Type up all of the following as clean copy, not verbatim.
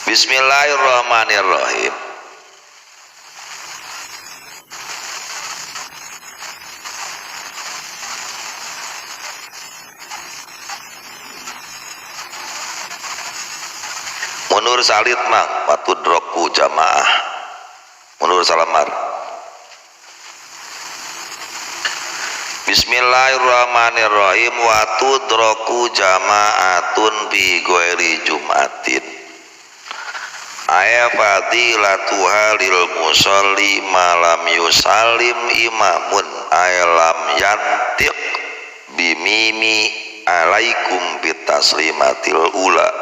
Bismillahirrahmanirrahim. Mundur salit mang watudroku jamaah. Mundur salamar. Bismillahirrahmanirrahim. Watudroku jama'atun bi ghairi jumatin. Aya fadilatuha lil musalli malam yusallim imamun aylam yantiq bimimi alaikum bitaslimatil ula.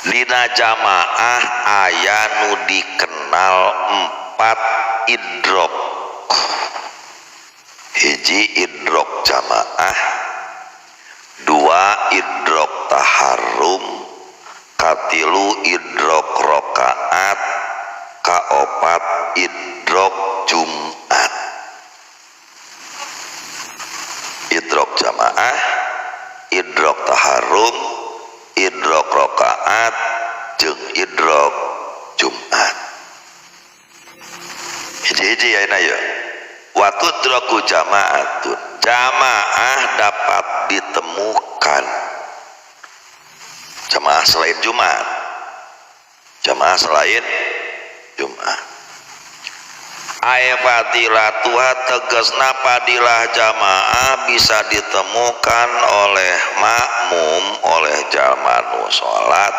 Dina jamaah aya nu dikenal 4 idrok. Hiji idrok jamaah, 2 idrok taharrum, katilu idrok rokaat, kaopat idrok Jumat. Idrok jamaah, idrok taharrum, idrok rokaat, jeung idrok Jumat. Hiji-hiji ya ya. Watudroku jamaatun, jamaah dapat ditemukan. Jamaah selain Jumat, jamaah selain Jumat. Aya fadilatuha tegasna fadilah jamaah bisa ditemukan oleh makmum, oleh jalma nu salat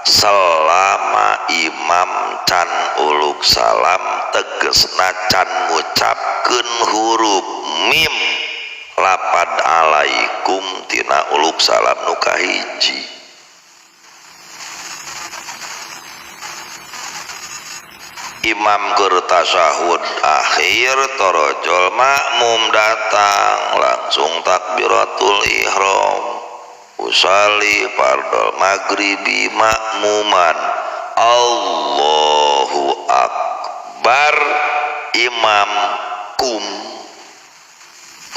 selama imam can uluk salam, tegesna can ngucapkeun huruf mim lapad alaikum tina uluk salam nu kahiji. Imam keur tasyahud akhir torojol makmum datang langsung takbiratul ihram, usalli fardol maghribi makmuman, Allahu akbar, imam kum.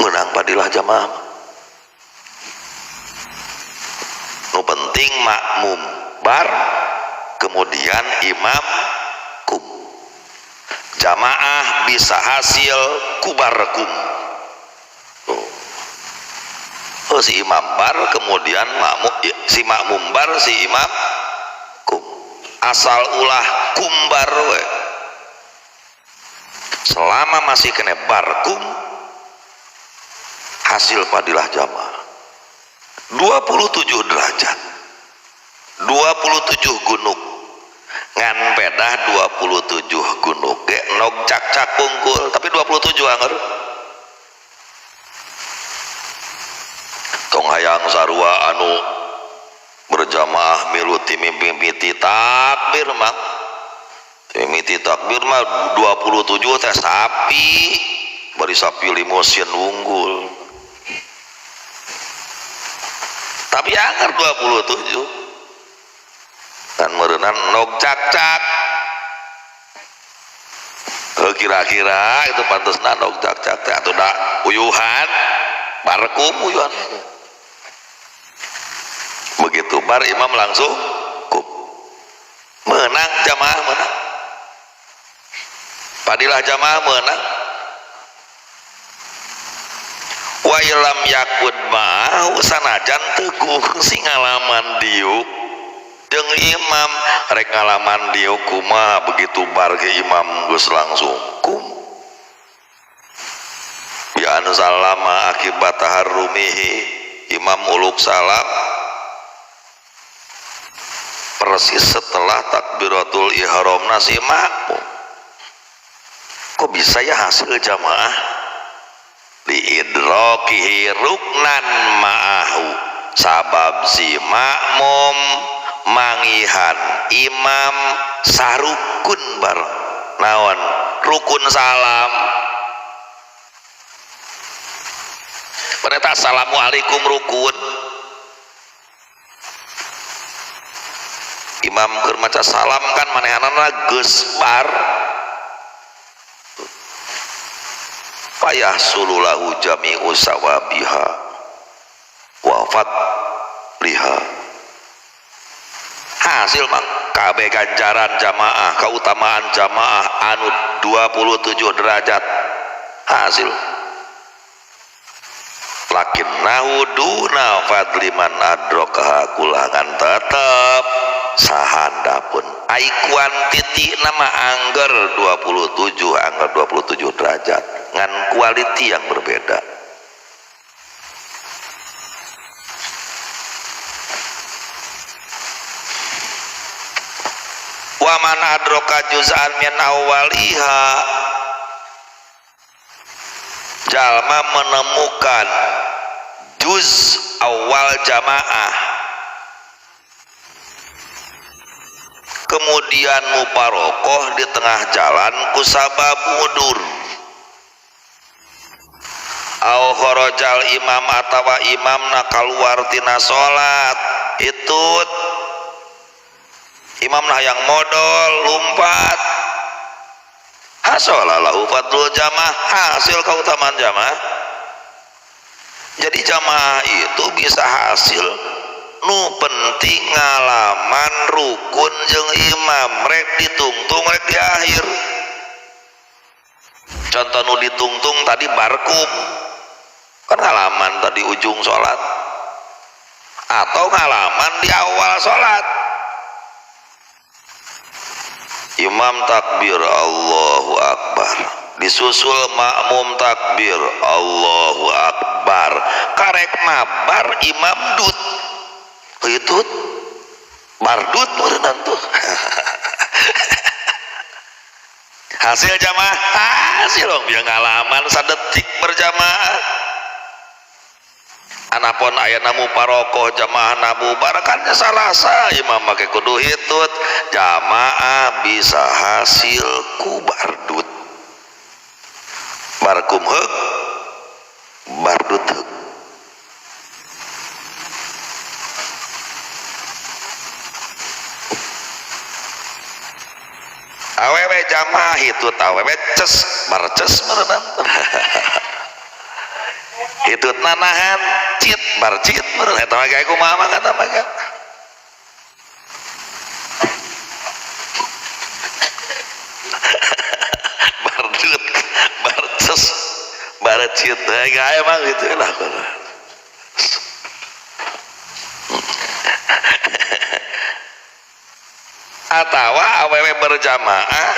Menang padilah jamaah. Nu penting makmum bar, kemudian imam kum. Jamaah bisa hasil kubarkum. Oh, si imam bar, kemudian makmum, si makmum bar, si imam kum. Asal ulah kumbar we. Selama masih kena barkum, hasil fadilah jamaah 27 derajat, 27 gunung. Ngan pedah 27 gunung ge nog cak-cak pungkul, tapi 27 anger. Tong hayang sarua anu berjamaah milu ti mimpi takbir mah. Mimiti takbir mah 27 teh sapi, bari sapi limosin unggul. Tapi anger 27. Dan meureunan nog cak-cak. Kira-kira itu pantasna nog cak-cak teh atuh da uyuhan, barkum uyuhan. Begitu bar imam langsung kum. Menang jamaah, menang. Fadilah jamaah menang. Wa ilam yakun ma'ahu sanajan teu kungsi ngalaman diuk jeung imam, rek ngalaman diuk kumaha begitu bar ke imam geus langsung kum. Bi an salama akibat taharrumihi, imam uluk salam persis setelah takbiratul ihram nasi makmum. Kok bisa ya hasil jamaah? Liidrakihi ruknan ma'ahu, sabab si makmum mangihan imam sarukun bareng. Naon rukun salam? Perintah assalamualaikum rukun. Imam keur maca salam kan manehanana geus bar. Payah sululahu jami'u sawabiha wa wa fadliha. Hasil mang kabeh ganjaran jamaah, keutamaan jamaah anu 27 derajat hasil. Lakinnahu duna fadli man adrakaha kulangan tetep sahandapun ai kuantiti nama angger 27, angger 27 derajat ngan kualiti yang berbeda. Wa man adraka juz'an min awwaliha, jalma menemukan juz awal jamaah kemudian muparokoh di tengah jalan kusabab mundur au kharajal imam atawa imamna kaluar tina salat itut imamna yang modal lumpat hasolalahu fadlul jamaah, hasil keutamaan jamaah. Jadi jamaah itu bisa hasil nu penting ngalaman rukun jeung imam, rek ditungtung rek di akhir. Contoh nu ditungtung tadi barkum kan ngalaman tadi ujung sholat atau ngalaman di awal sholat. Imam takbir Allahu Akbar, disusul makmum takbir Allahu Akbar, karek mabar imam dut itu bardut meureunnan tuh. Hasil jamaah, hasil dong biar ngalaman sadetik berjamaah. Anapun aya namu parokoh jamaah nabu barakannya salasa imam make kudu hitut jamaah bisa hasil ku bardut barkum heuk bardut heuk. Awewe jamaah hitut awewe ces barces meureunan. Hitut nanahan cit barcit meureun eta mah gae kumaha mah kata mah. Bardut barces barcit gae mah gitu lah. Atawa awewe berjamaah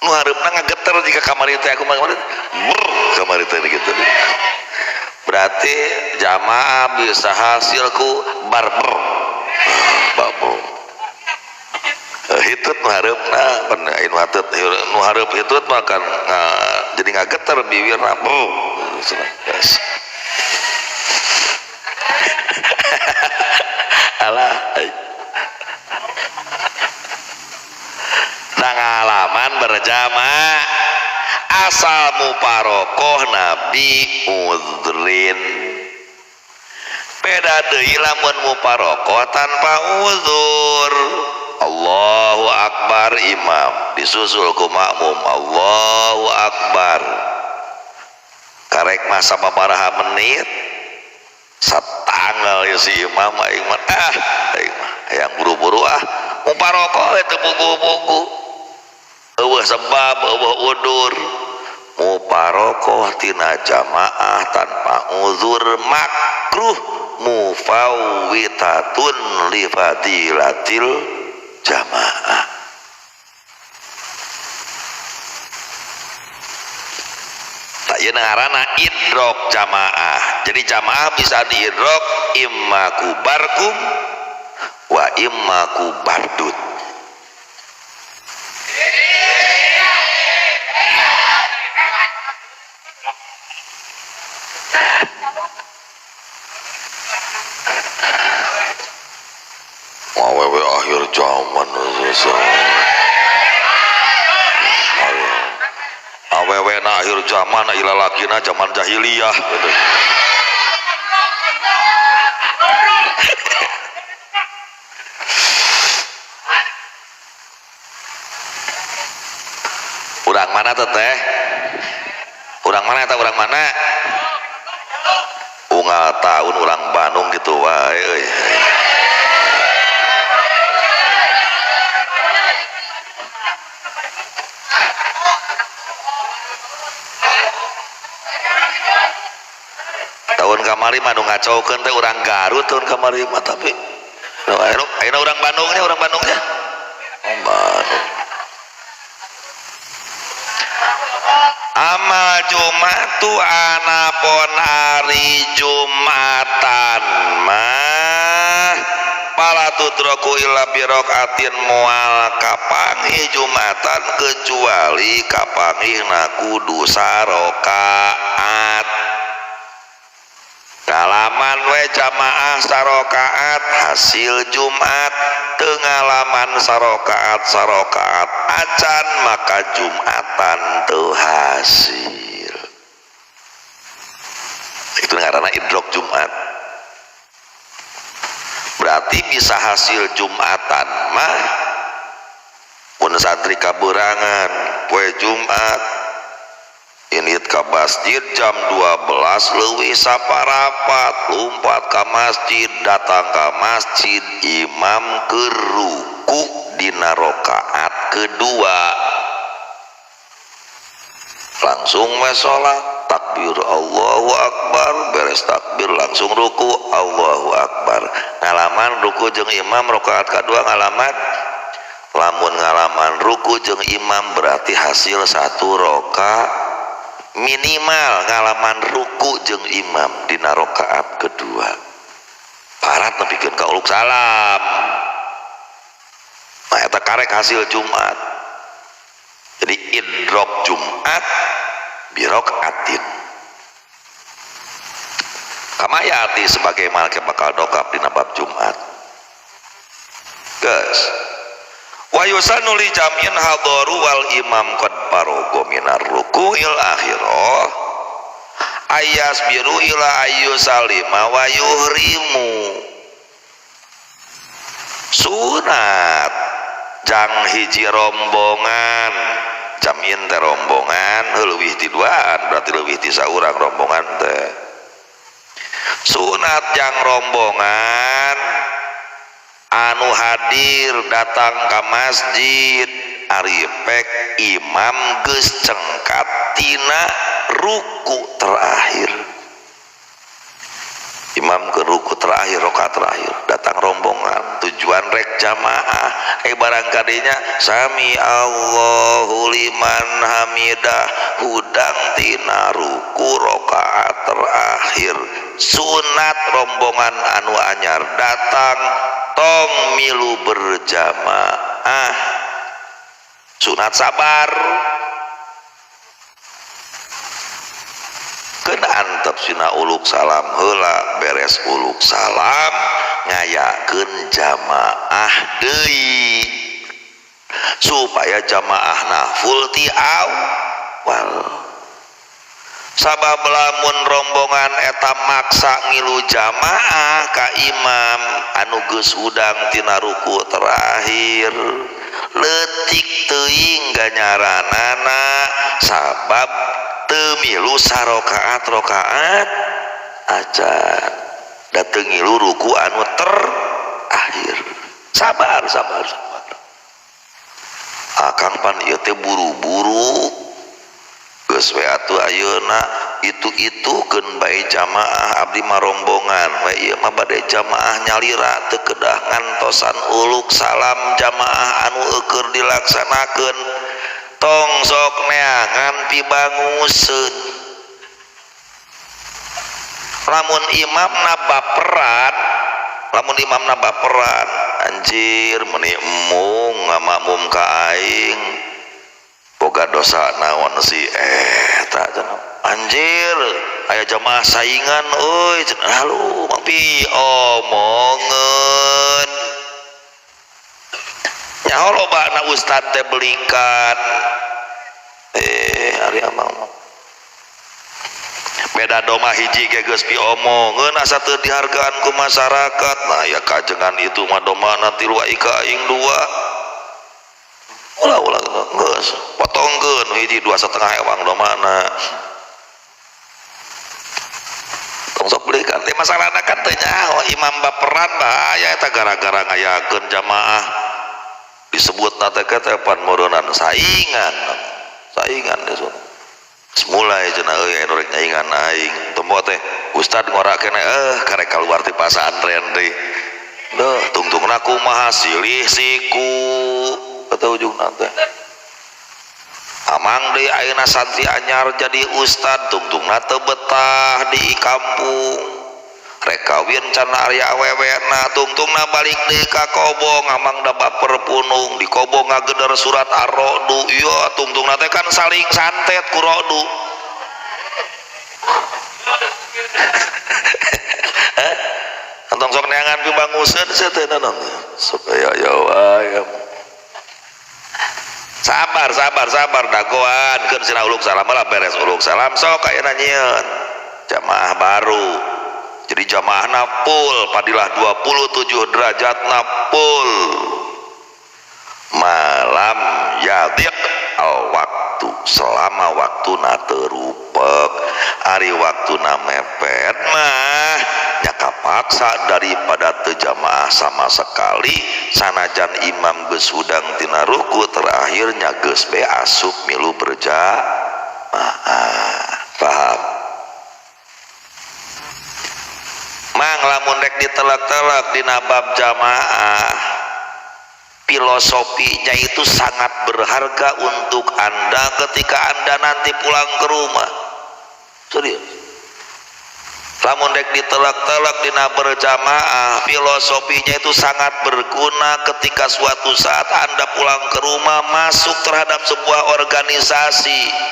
nu hareupna ngageter jika kamari teh aku mah kamari kamari teh gitu. Berarti jamaah bisa hasil ku barber babu hitut nu hareupna pan nu hatut nu hareup hitut mah kan jadi ngageter bibirna bu. Alah pengalaman berjamaah asal muparokoh nabi udrin beda deui lamun muparokoh tanpa uzur. Allahu akbar imam disusul ku makmum Allahu akbar karek masa sababaraha menit satanggal ya si imam aing mah ah aing mah hayang buru-buru ah muparokoh eta pugu-pugu eueuh sebab eueuh udur muparokoh tina jamaah tanpa uzur makruh mufawwitatun li fadilatil jamaah. Tak ieu ngaranna idrok jamaah. Jadi jamaah bisa diidrok imma ku barkum wa imma ku bardut. Awewe akhir zaman awewe na akhir zaman ila lakina zaman jahiliyah gitu. Urang mana teteh? Urang mana eta urang mana? Unggal tahun orang Bandung gitu wae euy. Tahun kamari mah nu ngacaukeun teh urang Garut tahun kamari mah, tapi ayeuna urang Bandungnya, urang Bandungnya. Oh, Bandung. Amal Jumatu anapun hari Jumatan mah pala tudroku illa birokaatin moal kapanggih Jumatan kecuali kapanggihna kudu sarokaat. Ngalaman we jamaah sarokaat hasil Jumat, teu ngalaman sarokaat sarokaat acan maka Jumatan teu hasil. Itu ngaranna idrok Jumat. Berarti bisa hasil Jumatan mah mun santri kaberangan poe Jumat init ka masjid jam 12 leuwih saparapat, lumpat ka masjid, datang ka masjid, imam keur ruku dina rakaat kedua langsung we salat takbir Allahu Akbar, beres takbir langsung ruku Allahu Akbar. Ngalaman ruku jeung imam rakaat kedua ngalaman, lamun ngalaman ruku jeung imam berarti hasil satu rakaat minimal ngalaman ruku jeung imam dina rakaat kedua. Parat nepikeun ka uluk salam. Nah eta karek hasil Jumat. Jadi idrok Jumat birokaatin. Kamayati sebagai malke bakal dongkap dina bab Jumat. Geus. Wa yusanu li jam'in hadaru wal imam qad farogo minar ruku'il akhirah ayasbiru ila ayyusalima wa yuhrimu. Sunat jang hiji rombongan, jam'in teh rombongan leuwih ti duaan berarti leuwih ti saurang rombongan teh. Sunat jang rombongan anu hadir datang ke masjid ari pek imam geus cengkat tina ruku terakhir. Imam ke ruku terakhir, rakaat terakhir, datang rombongan tujuan rek jamaah, barang kadinya sami Allahu liman hamidah hudang tina ruku rakaat terakhir. Sunat rombongan anu anyar datang tong milu berjamaah. Sunat sabar keun antep sina uluk salam heula, beres uluk salam ngayakeun jamaah deui supaya jamaahna full ti awal. Sabab lamun rombongan eta maksa ngilu jamaah ka imam anu geus hudang tina ruku terakhir leutik teuing ganyaranana sabab teu milu sarokaat rokaat acan da teu ngilu ruku anu terakhir. Sabar sabar sabar. Akang pan ieu teh buru-buru geus we atuh ayeuna itu-itu keun bae jamaah abdi mah rombongan we ieu mah bade jamaah nyalira teu kedah ngantosan uluk salam jamaah anu eueur dilaksanakeun tong sok neangan pibanguseun. Lamun imamna baperan, lamun imamna baperan anjir meuni embung ngamakmum ka aing boga dosa naon si eta cenah anjir aya jamaah saingan euy cenah halu mangpi omongeun nyaho loba na ustad teh belikan ari amang beda doma hiji ge geus piomongeun asa teu dihargaan ku masyarakat. Nah ya kajengan itu mah domana tilu ai ka aing dua ulah ulah geus potongkeun hiji 2,5 ewang domana. Tong sok belikan teh masalahna kan teu nyaho imam baperan bahaya eta gara-gara ngayakeun jamaah disebutna teh teh pan meureunnan saingan. Saingan geus. Mulai cenah euy anu rek nyaingan aing. Tempo teh ustad ngora keneh karek kaluar ti pasantren deui. Duh, tungtungna kumaha silih siku kata ujungna teh. Amang deui ayeuna santri anyar jadi ustad tungtungna teu betah di kampung. Rek kawin can aya awewena tungtungna balik deui ka kobong amang da baper punung di kobong ngageder surat Ar-Ra'du ieu tungtungna teh kan saling santet ku Ra'du. Entong sok neangan pibanguseun sia teh naon sok aya aya wae. Sabar sabar sabar dagoan keun sina uluk salam lah beres uluk salam sok ayeuna nyieun jamaah baru. Jadi jamaahna full padilah 27 derajatna full. Malam yadiq al waktu selama waktuna teu rupek ari waktuna mepet mah nya kapaksa daripada teu jamaah sama sekali sanajan imam geus hudang tina ruku terakhirnya geus be asup milu berjamaah. Paham? Mang lamun rek ditelek-telek dina bab jamaah filosofinya itu sangat berharga untuk Anda ketika Anda nanti pulang ke rumah. Serius. Lamun rek ditelek-telek dina berjamaah filosofinya itu sangat berguna ketika suatu saat Anda pulang ke rumah masuk terhadap sebuah organisasi.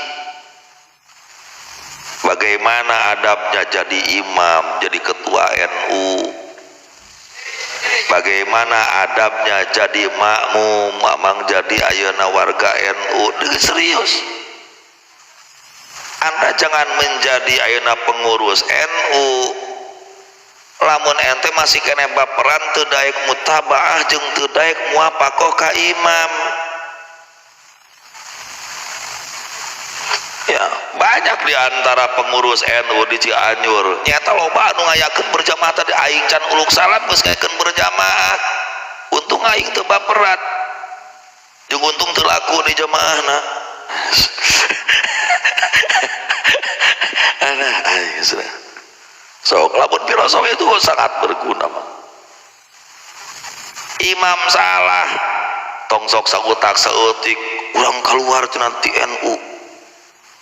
Bagaimana adabnya jadi imam, jadi ketua NU. Bagaimana adabnya jadi makmum, mamang jadi ayeuna warga NU. Serius. Anda jangan menjadi ayeuna pengurus NU. Lamun ente masih kene baperan teu daek mutabaah jeung teu daek muapakoh ka imam. Ya, banyak di antara pengurus NU di Cianjur nyata loba anu ngayakeun berjamaah tadi aing can uluk salam geus ngayakeun berjamaah. Untung aing teu baperan. Jeung untung teu laku di jamaahna. Alah aing sudah. Sok lamun filosofi itu sangat berguna mah. Imam salah tong sok sagutak saeutik urang keluar cenah ti NU.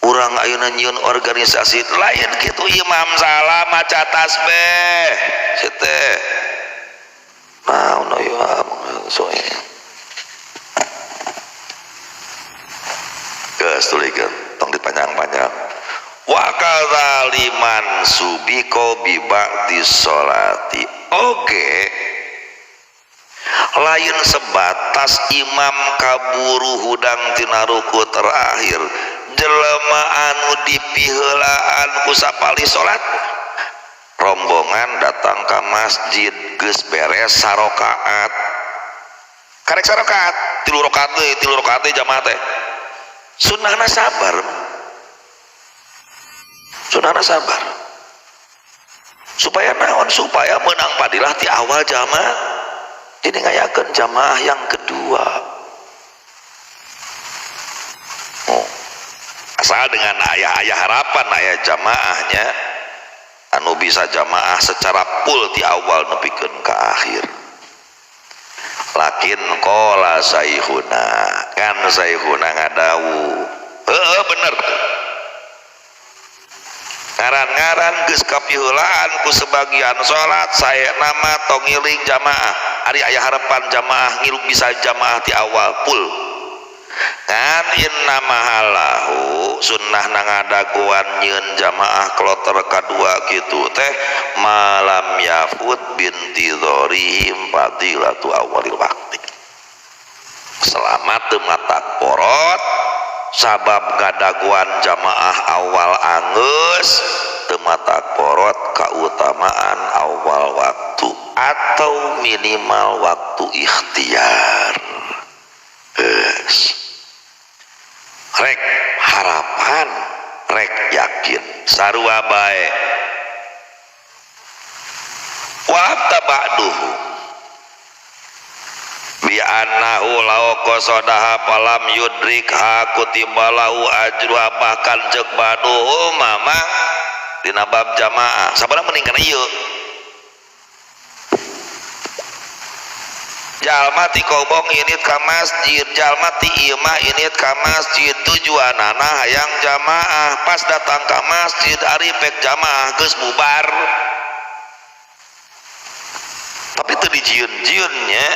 Urang ayeuna nyieun organisasi lain kitu imam salah maca tasbih si teh naon ieu so geus tulikeun tong dipanjang-panjang wa kadzaliman subiko bi ba'di sholati oge lain sebatas imam kaburu hudang tina ruku terakhir jelema anu dipiheulaan ku sapali salat rombongan datang ka masjid geus beres sarokaat karek sarokaat tilu rakaat deui jamaah teh sunnahna sabar sunnahna sabar supaya naon supaya menang padilah ti awal jamaah jadi ngayakeun jamaah yang kedua. Oh. Asal dengan ayah-ayah harapan ayah jamaahnya anu bisa jamaah secara full di awal nepikeun ka akhir. Lakin qala saihuna kan saihuna ngadawu heueuh bener ngaran-ngaran geus kapiheulaan ku sebagian salat saena mah tong ngiling jamaah ari aya harapan jamaah ngilu bisa jamaah di awal full. Ngan inna mahalahu sunnah nangadagoan nyieun jamaah kloter kadua kitu teh malam yafut binti dzorihim fadilatu awalil waqti selama teu matak porot sabab ngadagoan jamaah awal anggeus teu matak porot kautamaan awal waktu atau minimal waktu ikhtiar. Geus rek harapan rek yakin sarua bae Wa taba'duhu bi annahu law qasadaha falam yudrikha kutiba lahu ajruha, bahkan ceuk baduhu mamang dina bab jamaah sabarang mending kana ieu jalma ti kobong init ka masjid, jalma ti imah init ka masjid, tujuanana hayang jamaah, pas datang ka masjid ari pek jamaah geus bubar. Tapi teu dijieun-jieun nya.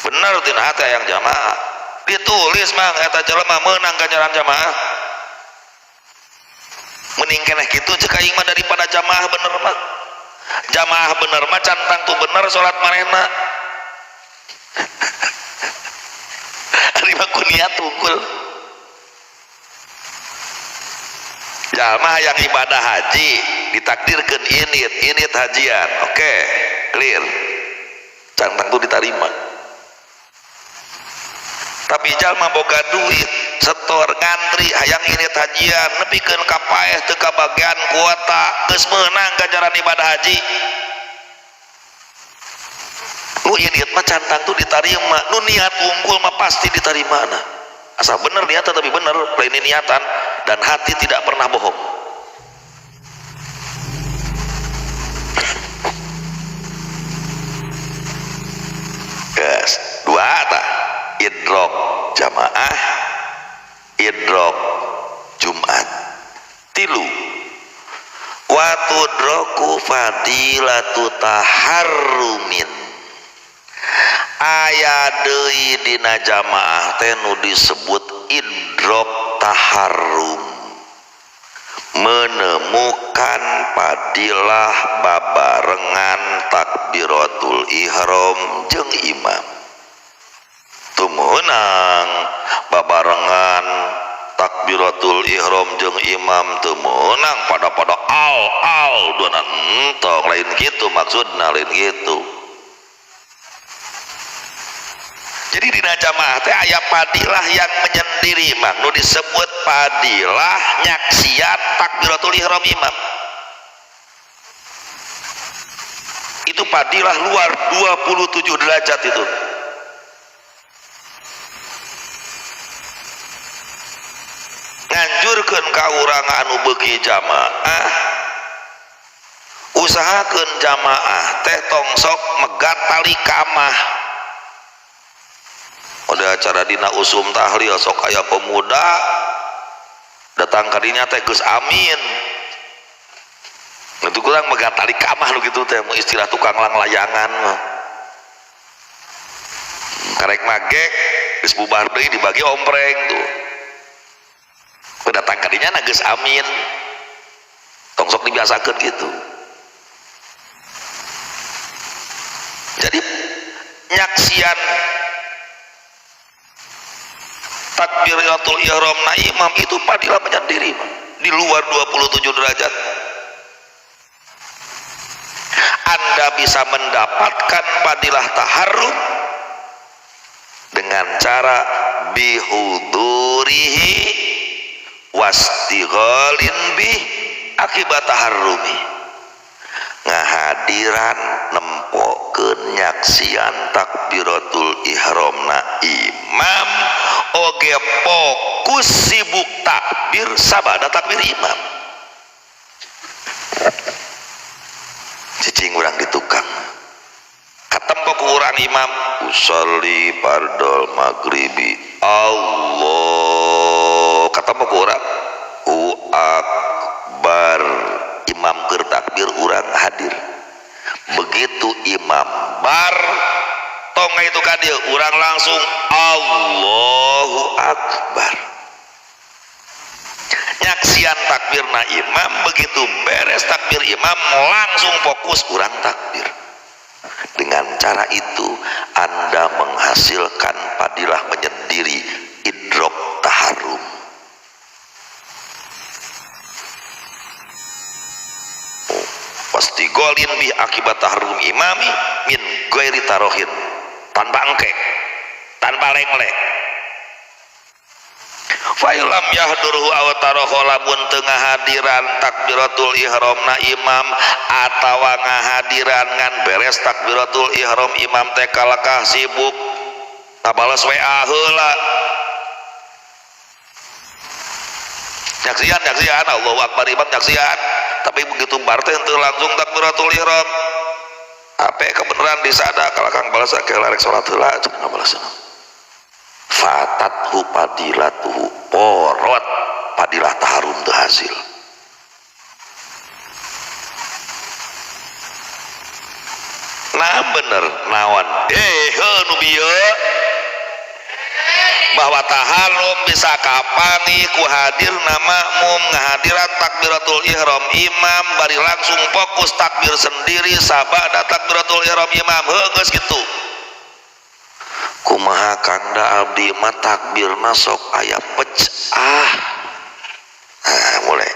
Bener tina hati hayang jamaah. Ditulis mang eta jelema meunang ganjaran jamaah. Mending keneh kitu ceuk aing mah daripada jamaah bener mah. Jamaah bener mah can tangtu bener salat manehna. Ari mah ku niat unggul. Jalma hayang ibadah haji ditakdirkeun init hajian. Oke, clear. Can tangtu ditarima. Tapi jalma boga duit setor ngantri hayang init hajian nepikeun ka paeh teu kabagian kuota geus meunang ganjaran ibadah haji. Nu init mah can tangtu ditarima, nu niat unggul mah pasti ditarimana. Asal bener niatan, tapi bener lain niatan dan hati tidak pernah bohong. Guys, dua tah. Idrok jamaah, idrok Jumat. Tilu watudroku fadilatu taharrumin. Aya deui dina jamaah teh nu disebut idrok taharrum, menemukan fadilah babarengan takbiratul ihram jeung imam. Teu meunang babarengan takbiratul ihram jeung imam, teu meunang pada-pada al dua entong, lain gitu maksudna, lain gitu. Jadi dina jamaah teh aya fadilah yang menyendiri imam, nu disebut fadilah nyaksian takbiratul ihram imam. Itu fadilah luar 27 derajat itu. Nganjurkeun ka urang anu beuki jamaah, usahakeun jamaah teh tong sok megat tali kamah. Udah acara dina usum tahlil sok aya pemuda datang kadinya teh geus amin. Itu kurang megat tali kamah nu kitu teh, istilah tukang langlayangan mah. Karek magek geus bubar deui dibagi ompreng tuh. Datang kadinya na geus amin. Tong sok dibiasakeun gitu. Jadi nyaksian takbiratul ihram na imam itu fadilah menyendiri di luar 27 derajat. Anda bisa mendapatkan fadilah taharrum dengan cara bihudurihi wastighalin bih akibat taharrumi, ngahadiran nempokeun nyaksian takbiratul ihramna imam oge fokus sibuk takbir sabada takbir imam. Cicing urang di tukang katempo ku urang imam usolli fardol maghribi Allah, katempo ku urang hu akbar, imam keur takbir urang hadir. Begitu imam bar tong itu ka dieu urang langsung Allahu akbar. Nyaksian takbirna imam, begitu beres takbir imam langsung fokus urang takbir. Dengan cara itu Anda menghasilkan fadilah menyendiri idrok taharrum. Pasti golin bi akibat taharrum imami min ghairi tarohin, tanpa engkek, tanpa lenglek. Fa'ilam yahdurhu aw tarahu lamun teu ngahadiran takbiratul ihramna imam atawa ngahadiran ngan beres takbiratul ihram imam teh kalakah sibuk ngabales WA heula. Nyaksian nyaksian Allahu akbar imam nyaksian, tapi begitu bar teh henteu langsung takbiratul ihram. Ape kebenaran disada kalakang balas ke larek salat heula cenah ngabalasna. Fatathu fadilatuhu porot fadilah taharum teu hasil. Nah bener naon heuh nu bieu bahwa taharum bisa kapangi ku hadirna makmum ngahadiran takbiratul ihram imam bari langsung fokus takbir sendiri sabada takbiratul ihram imam heuh geus kitu. Kumaha kang da abdi mah takbirna sok aya pecah. Nah, mulai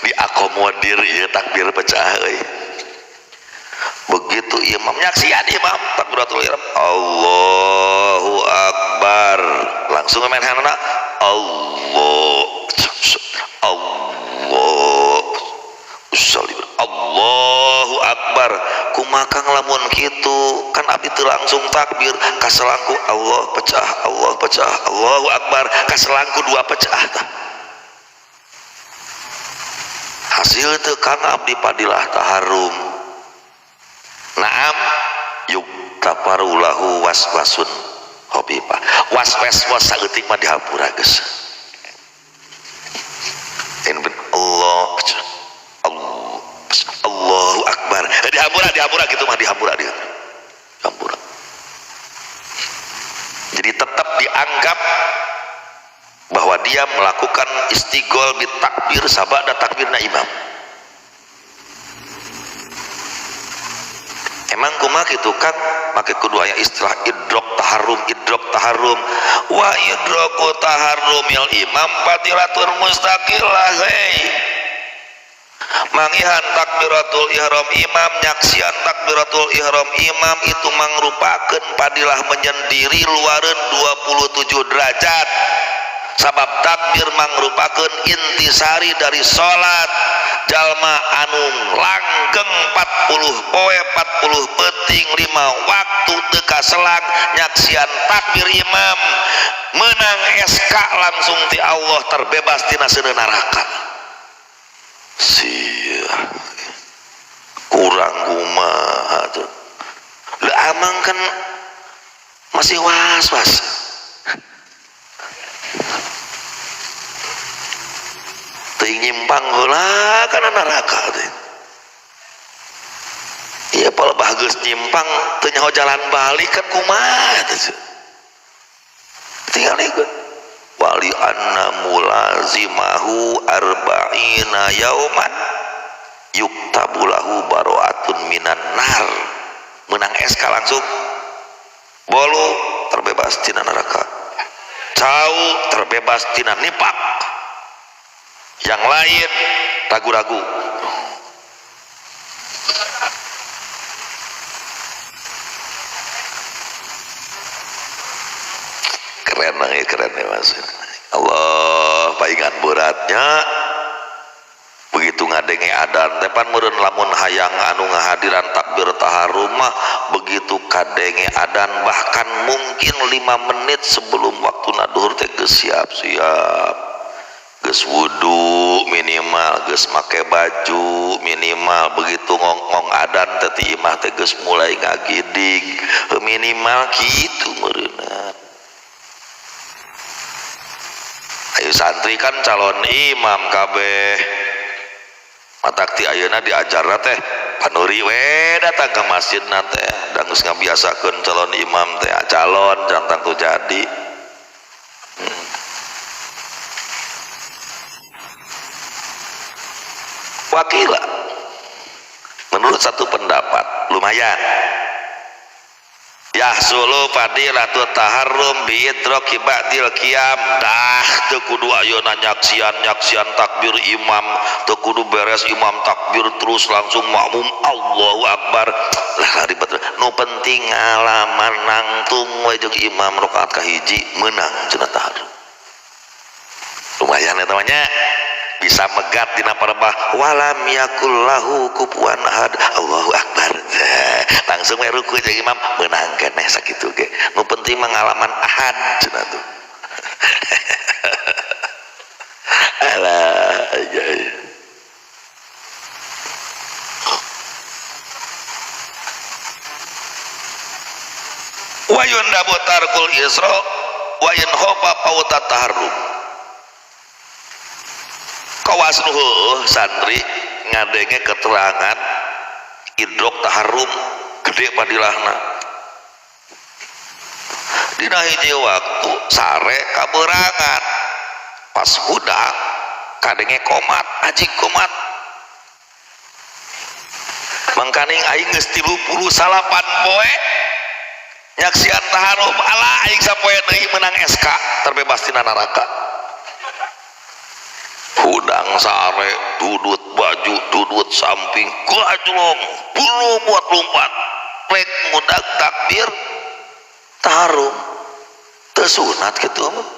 diakomodir ieu takbir pecah euy. Begitu imam nyaksian imam takbiratul ihram Allahu akbar langsung main hanana Allah Allah usolli Allahu akbar. Kumaha kang lamun kitu kan abdi teu langsung takbir kaselangku Allah pecah Allah pecah Allahu akbar kaselangku dua pecah tah. Hasil teu kang abdi padilah taharum. Naam yuktafaru lahu waswasun khafifah. Was-was saeutik mah dihampura geus. Allah Allah Allahu akbar. Dihampura dihampura kitu mah dihampura dia. Dihampura. Jadi tetap dianggap bahwa dia melakukan istighol bit takbir sabada takbirna imam. Emang kumaha kitu kan make kudu aya istilah idrok taharrum idrok taharrum wa idroku taharrumil imam fadilatul mustaqilah. Hei mangihan takbiratul ihram imam nyaksian takbiratul ihram imam itu mangrupakeun padilah menyendiri luareun 27 derajat sabab takbir mangrupakeun intisari dari salat. Jalma anu langgeng 40 poe 40 peuting 5 waktu teu kaselang nyaksian takbir imam menang SK langsung ti Allah terbebas tina seuneu neraka. Sia kurang kumaha tuh. Lah amang kan masih was-was. Teuing nyimpang heula kana neraka teh. Ieu palebah geus nyimpang teu nyaho jalan balik kan kumaha teh. Tinggal ikut. Wali anna mulazimahu arba'ina yauman yuktabu lahu baro'atun minan nar. Menang SK langsung. Bolu terbebas tina neraka. Cau terbebas tina nipak. Yang lain ragu-ragu. Keren ya, keren ya mas. Allah paingan beratnya. Begitu ngadenge adan teh pan meureun lamun hayang anu ngahadiran takbir taharrum mah begitu kadenge adan bahkan mungkin 5 menit sebelum waktu duhur teh geus siap-siap. Geus wudu minimal, geus make baju minimal, begitu ngong-ngong adan teh ti imah teh geus mulai ngagidig minimal kitu meureunna. Ayo santri kan calon imam kabeh. Matak ti ayeuna diajarna teh panuri we datang ke masjid na teh da geus ngabiasakeun calon imam teh calon jantang tu jadi. Wakila menurut satu pendapat lumayan yahsulu fadilatu taharrum bi idraki ba'dil qiyam. Dah teu kudu ayeuna nyaksian takbir imam, teu kudu beres imam takbir terus langsung makmum Allahu akbar. Lah ribet. Nu penting ngalaman nangtung we jeung imam rakaat kahiji meunang cenah taharrum. Lumayan ya temannya, bisa megat dina parebah walam yakul lahu kufuwan ahad, Allahu akbar. Langsung we ruku jeung imam meunang keneh sakitu ge. Nu penting mengalaman ahad cenah tuh. Alah, iya. Wa yundabu tarkul isra wa in khofa pauta taharrum. Kawas nu heueuh santri ngadenge keterangan idrok taharrum gede padilahna. Dina hiji waktu sare kaberangan pas hudang kadenge komat ajig komat. Mangkaning aing geus 38 poe nyaksian taharrum, ala aing sapoe deui menang SK terbebas tina neraka. Hudang sare dudut baju dudut samping gajlong bulu buat lompat rek ngudag takbir taharrum teu sunat kitu mah.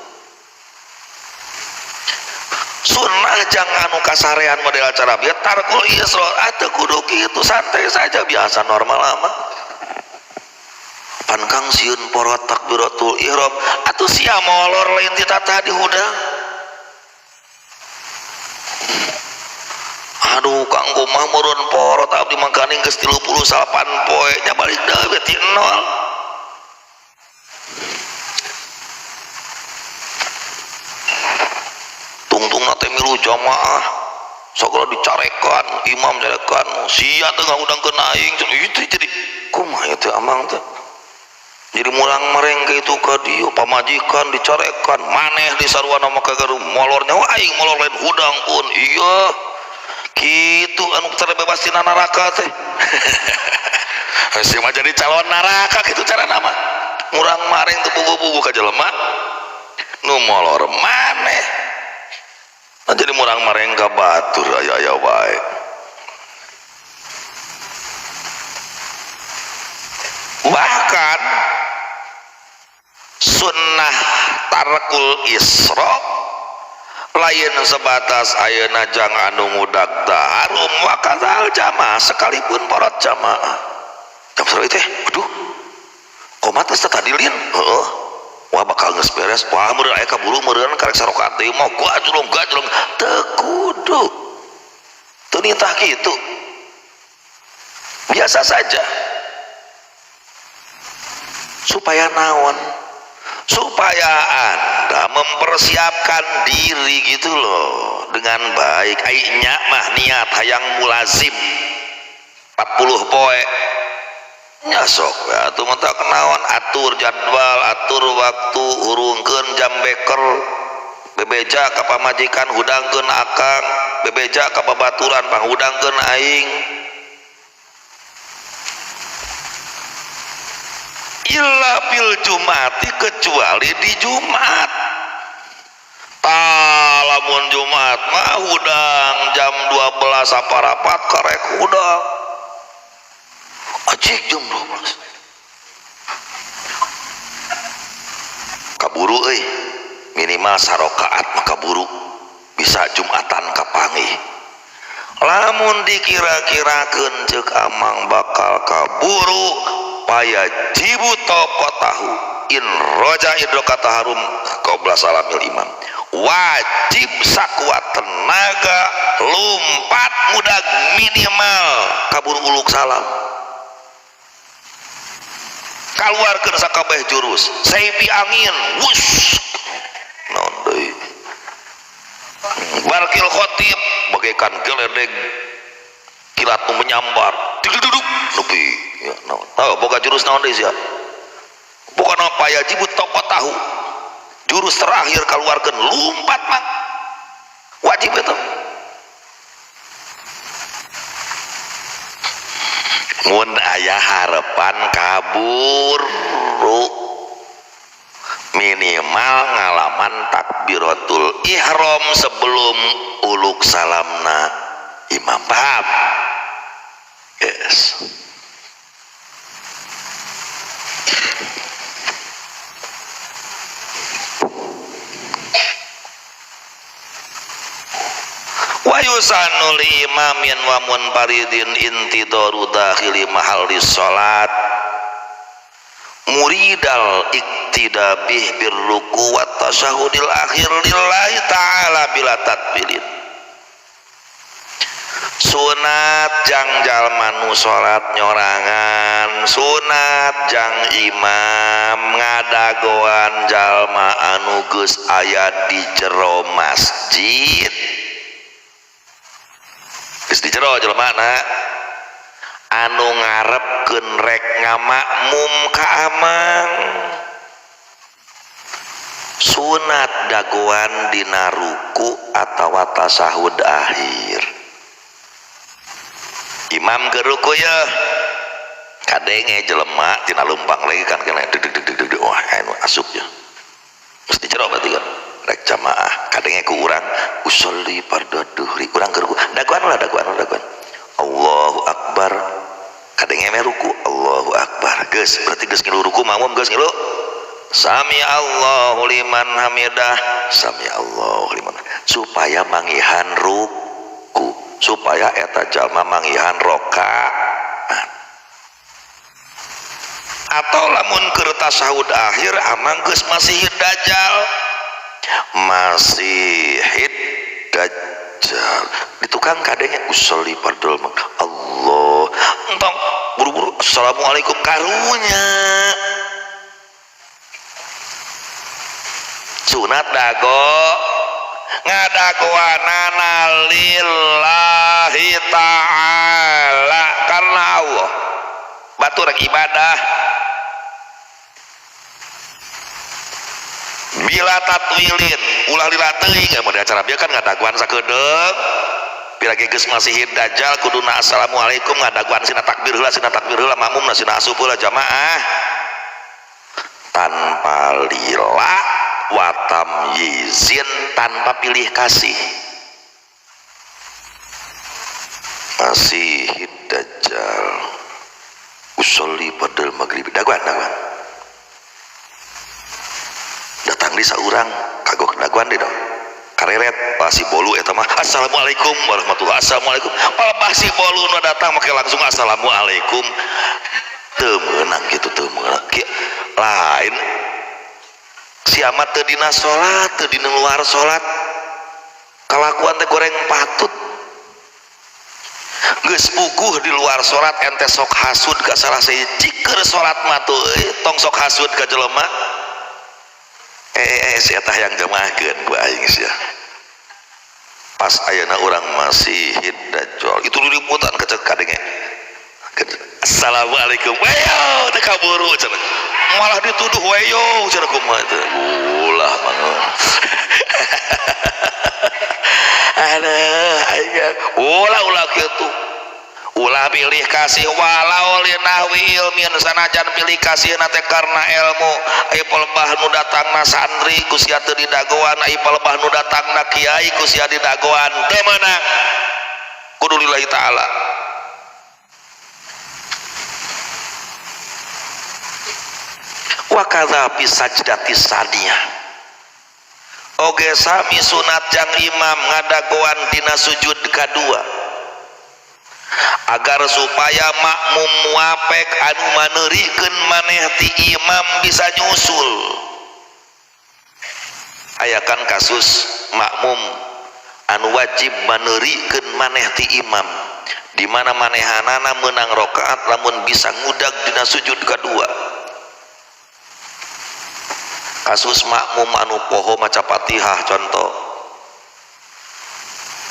Sunnah jang anu kasarean model acara bieu tarkul isra teu kudu kitu, santai saja biasa normal mah. Pan kang sieun porot takbiratul ihram atuh sia molor lain ti tata di hudang. Aduh kang kumaha meureun porot abdi mangkaning geus 38 poe nya balik deui we ti nol. Tungtungna teh milu jamaah sagala dicarekan imam carekan sia teh ngahudangkeun aing itu jadi kumaha teh amang teh. Jadi murang mareng ka itu ka dieu pamajikan dicarekan maneh di sarwana maka gaduh molor nyawa aing molor lain hudang pun iya kitu anu terbebas tina neraka teh. Heuh mah jadi calon neraka kitu carana mah. Murang mareng teu bubu-bubu ka jelema nu molor maneh. Nah, jadi murang mareng ka batur aya-aya wae. Bahkan sunnah tarkul isra lain sebatas ayeuna jang anu ngudag taharum wa kadzal jamaah sekalipun porot jamaah. Jam sore teh aduh komat geus tadi lin heueuh wah bakal geus beres wah meureun aya kaburu meureun karek sarokaat deui mah gajlong gajlong teu kudu teu nitah kitu biasa saja. Supaya naon? Supaya Anda mempersiapkan diri gitu loh dengan baik. Aing nya mah niat hayang mulazim 40 poe nya sok ya atuh mah tak kenaon, atur jadwal, atur waktu, hurungkeun jam beker, bebeja ka pamajikan hudangkeun akang, bebeja ka babaturan panghudangkeun aing. Illa fil jumati kecuali di Jumat. Lamun Jumat mah hudang jam 12 saparapat karek hudang. Ajik jam 12. Kaburu euy. Minimal sarokaat mah kaburu. Bisa Jumatan kapanggih. Lamun dikira-kirakeun ceuk amang bakal kaburu payajibu tahu in roja idroka taharum qabla salamil imam. Wajib sakuat tenaga lompat mudag minimal kabur uluk salam kaluarkeun sakabeh jurus saipi angin wus naon deui barkil khotib bagaikan geledek kilat nu menyambar duduk nepi ya naon tahu boga jurus naon deui sia bukan apa ya jibut toko tahu jurus terakhir keluarkan lompat mah wajib itu. Mun aya harapan kaburu minimal ngalaman takbiratul ihram sebelum uluk salamna imam. Paham? Yes. Yusanu li imamin wa munfaridin intidaru dakhili mahalli salat muridal iktida bih birruku wa tasyahudil akhir lillahi ta'ala bila tatbilin. Sunat jang jalma nu salat nyorangan, sunat jang imam ngadagoan jalma anu geus aya di jero masjid. Geus di jero jelmana anu ngarepkeun rek ngamakmum ka amang. Sunat dagoan dina ruku atawa tasahud akhir. Imam ke ruku ya kadenge jelema tina lumpang lagi kan kena deg deg deg deg, wah anu asup ya mesti jero berarti kan rek jamaah kadenge ku urang usolli fardhu duhri urang ke ruku dagoan lah dagoan dagoan Allahu akbar kadenge me ruku Allahu akbar geus berarti geus ngilu ruku makmum geus ngilu sami Allahu liman hamidah sami Allahu liman supaya mangihan ruku supaya eta jalma mangihan rokaat. Atau lamun keur tasahud akhir amang geus masihid dajjal masihid dajjal di tukang kadenge usolli fardul Allah entong buru-buru assalamualaikum karunya sunat dago ngadagoanana lillahi ta'ala karena Allah batur rek ibadah bila tatwilin ulah lila teuing mun di acara bieu kan ngadagoan sakedeung bila geus masihid dajjal kuduna assalamualaikum ngadagoan sina takbir heula makmumna sina asup heula jamaah tanpa lila watam yizin tanpa pilih kasih masih dajjal usolli fardul maghrib dagoan dagoan datang di saurang kagok dagoan di dong kareret pasti bolu eta mah assalamualaikum warahmatullahi assalamualaikum palebah si bolu nu datang make langsung assalamualaikum teu meunang kitu teu meunang lain siamat teu dina salat teu dina luar salat kalakuan teh goreng patut geus puguh di luar salat ente sok hasud ka salah sahiji cikeun salat mah tuh tong sok hasud ka jelema si eta hayang jamaahkeun ku aing sia pas ayeuna urang masih dajjal itu diliputan kecek kadenge assalamualaikum weyo teh kaburu cenah malah dituduh weyo cenah kumaha teh ulah mangun aduh aing ulah ulah kitu ulah pilih kasih walau linahwi ilmin sanajan pilih kasih nate karena ilmu ai palebah nu datangna santri ku sia teu didagoan ai palebah nu datangna kiai ku sia didagoan teu meunang kudu lillahi ta'ala. Wa kadza fi sajdati saniyah oge sami sunat jang imam ngadagoan dina sujud kadua agar supaya makmum muapek anu maneurikeun maneh ti imam bisa nyusul. Aya kan kasus makmum anu wajib maneurikeun maneh ti imam di mana manehanana meunang rakaat lamun bisa ngudag dina sujud kadua. Kasus makmum anu poho maca Fatihah contoh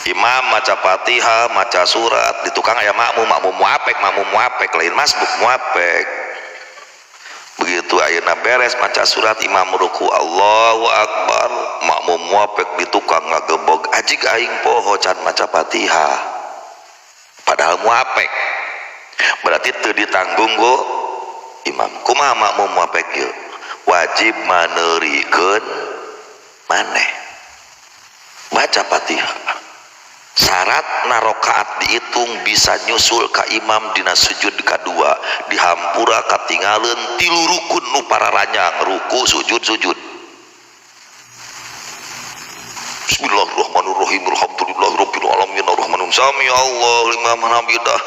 imam maca Fatihah maca surat di tukang aya makmum makmum muapek lain masbuk muapek begitu ayeuna beres maca surat imam ruku Allahu akbar makmum muapek di tukang ngagebog ajig aing poho can maca Fatihah padahal muapek berarti teu ditanggung go imam kumaha makmum muapek ieu wajib maneurikeun maneh baca Fatihah syarat rokaat dihitung bisa nyusul ka imam dina sujud kadua dihampura katingaleun tilu rukun nu pararanyang ruku sujud sujud Bismillahirrahmanirrahim. Alhamdulillahirabbil alamin arrahmanir sami Allahu liman hamidah.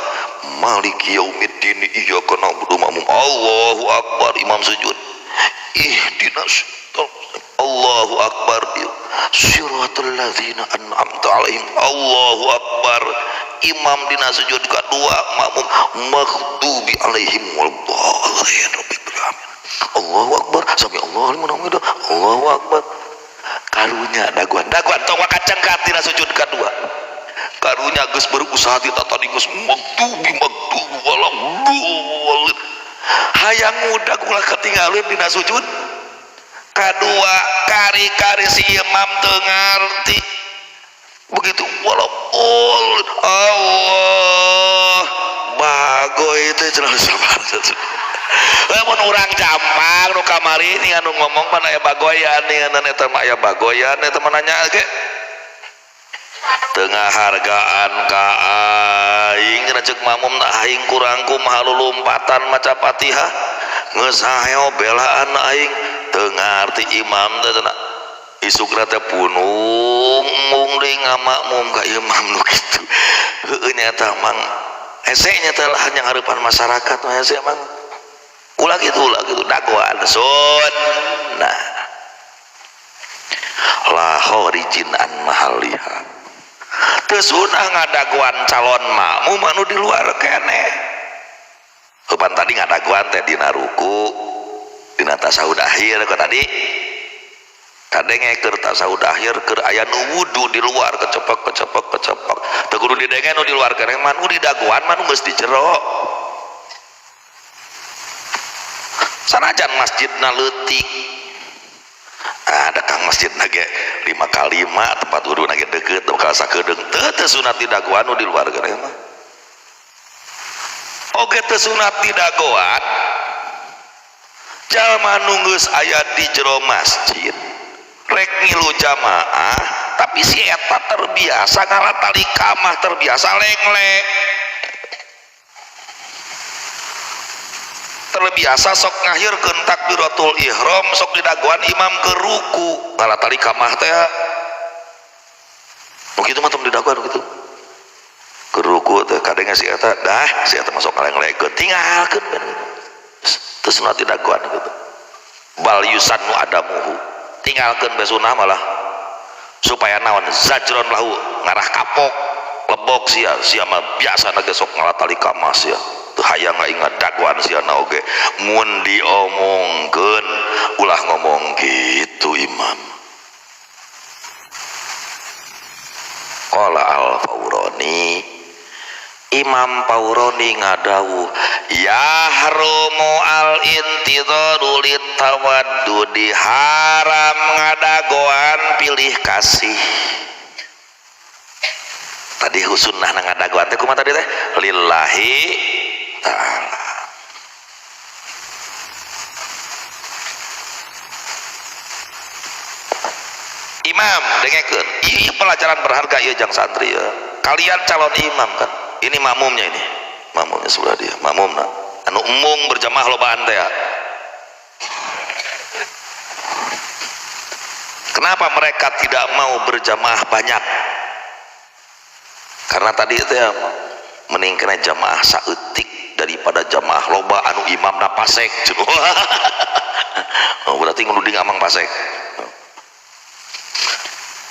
Maliki yaumiddin iyyaka na'budu makmum. Allahu akbar imam sujud. Ihdinas Allahu akbar siratal ladzina an'amta alaihim. Allahu akbar imam dina sujud kadua makmum maghdubi alaihim waladdallin. Allahu akbar sami Allahu liman hamidah. Allahu akbar. Karunya daguan daguan tong kacengkat dina sujud kadua. Karunya geus berusaha ti tadi geus maghdubi maghdubi waladdallin. Hayang ngudag ulah ketinggalan dina sujud kadua. Kari-kari si imam teu ngarti begitu walaupun Allah bagoy teh cenah sabar. Lamun urang jampang nu kamari ni anu ngomong pan aya bagoyan ni anu eta mah aya bagoyan eta mah nanya ge teu ngahargaan ka aing cenah ceuk makmum na aing kurang kumaha lulumpatan maca Fatihah geus haeo belaan aing teu ngarti imam teh cenah isukna teh punung mung deui ngamakmum ka imam nu kitu. Heueuh nya eta mang hese nya teh lah nya hareupan masyarakat mah hese mang ulah kitu dagoan sunnah la kharijin an mahaliha. Teu sunah ngadagoan calon makmum anu di luar keneh. Eupan tadi ngadagoan teh dina ruku dina tasahud akhir ka tadi kadenge keur tasahud akhir keur aya nu wudu di luar kecepek kecepek kecepek teu kudu didenge nu di luar keneh mah nu didagoan mah nu geus di jero. Sanajan masjidna leutik ada kang masjidna ge 5x5 tempat wuduna ge deukeut bakal sakedeung teu sunat didagoan nu di luar keneh mah. Oge teu sunat didagoan jalma nu geus aya di jero masjid rek ngilu jamaah tapi si eta terbiasa ngalatali kamah terbiasa lenglek terbiasa sok ngahirkeun takbiratul ihram sok didagoan imam ke ruku ngalatali kamah teh nu kitu mah tong didagoan kitu ke ruku teh kadenge si eta dah si eta masuk ngalenglekeun tinggalkeun teu sunat didagoan kitu bal yusannu adamuhu tinggalkeun bae sunah malah supaya naon zajron lahu ngarah kapok lebok sia sia mah biasa ge sok ngalatali kamah sia teu hayang aing ngadagoan sia na oge mun diomongkeun ulah ngomong kitu imam. Qala al-Faurani Imam Faurani ngadawuh yahrumu al-intidharu litawaddudi haram ngadagoan pilih kasih. Tadi sunnah ngadagoan teh kumaha tadi teh lillahi ta'ala. Imam dengekeun ieu pelajaran berharga ieu jang santri ya. Kalian calon imam kan ini makmumnya ini makmumnya sebelah dia makmumna anu embung berjamaah lobaan teh ya. Kenapa mereka tidak mau berjamaah banyak? Karena tadi itu ya mending kena jamaah saeutik daripada jamaah loba anu imamna pasek. Oh, berarti nguding amang pasek.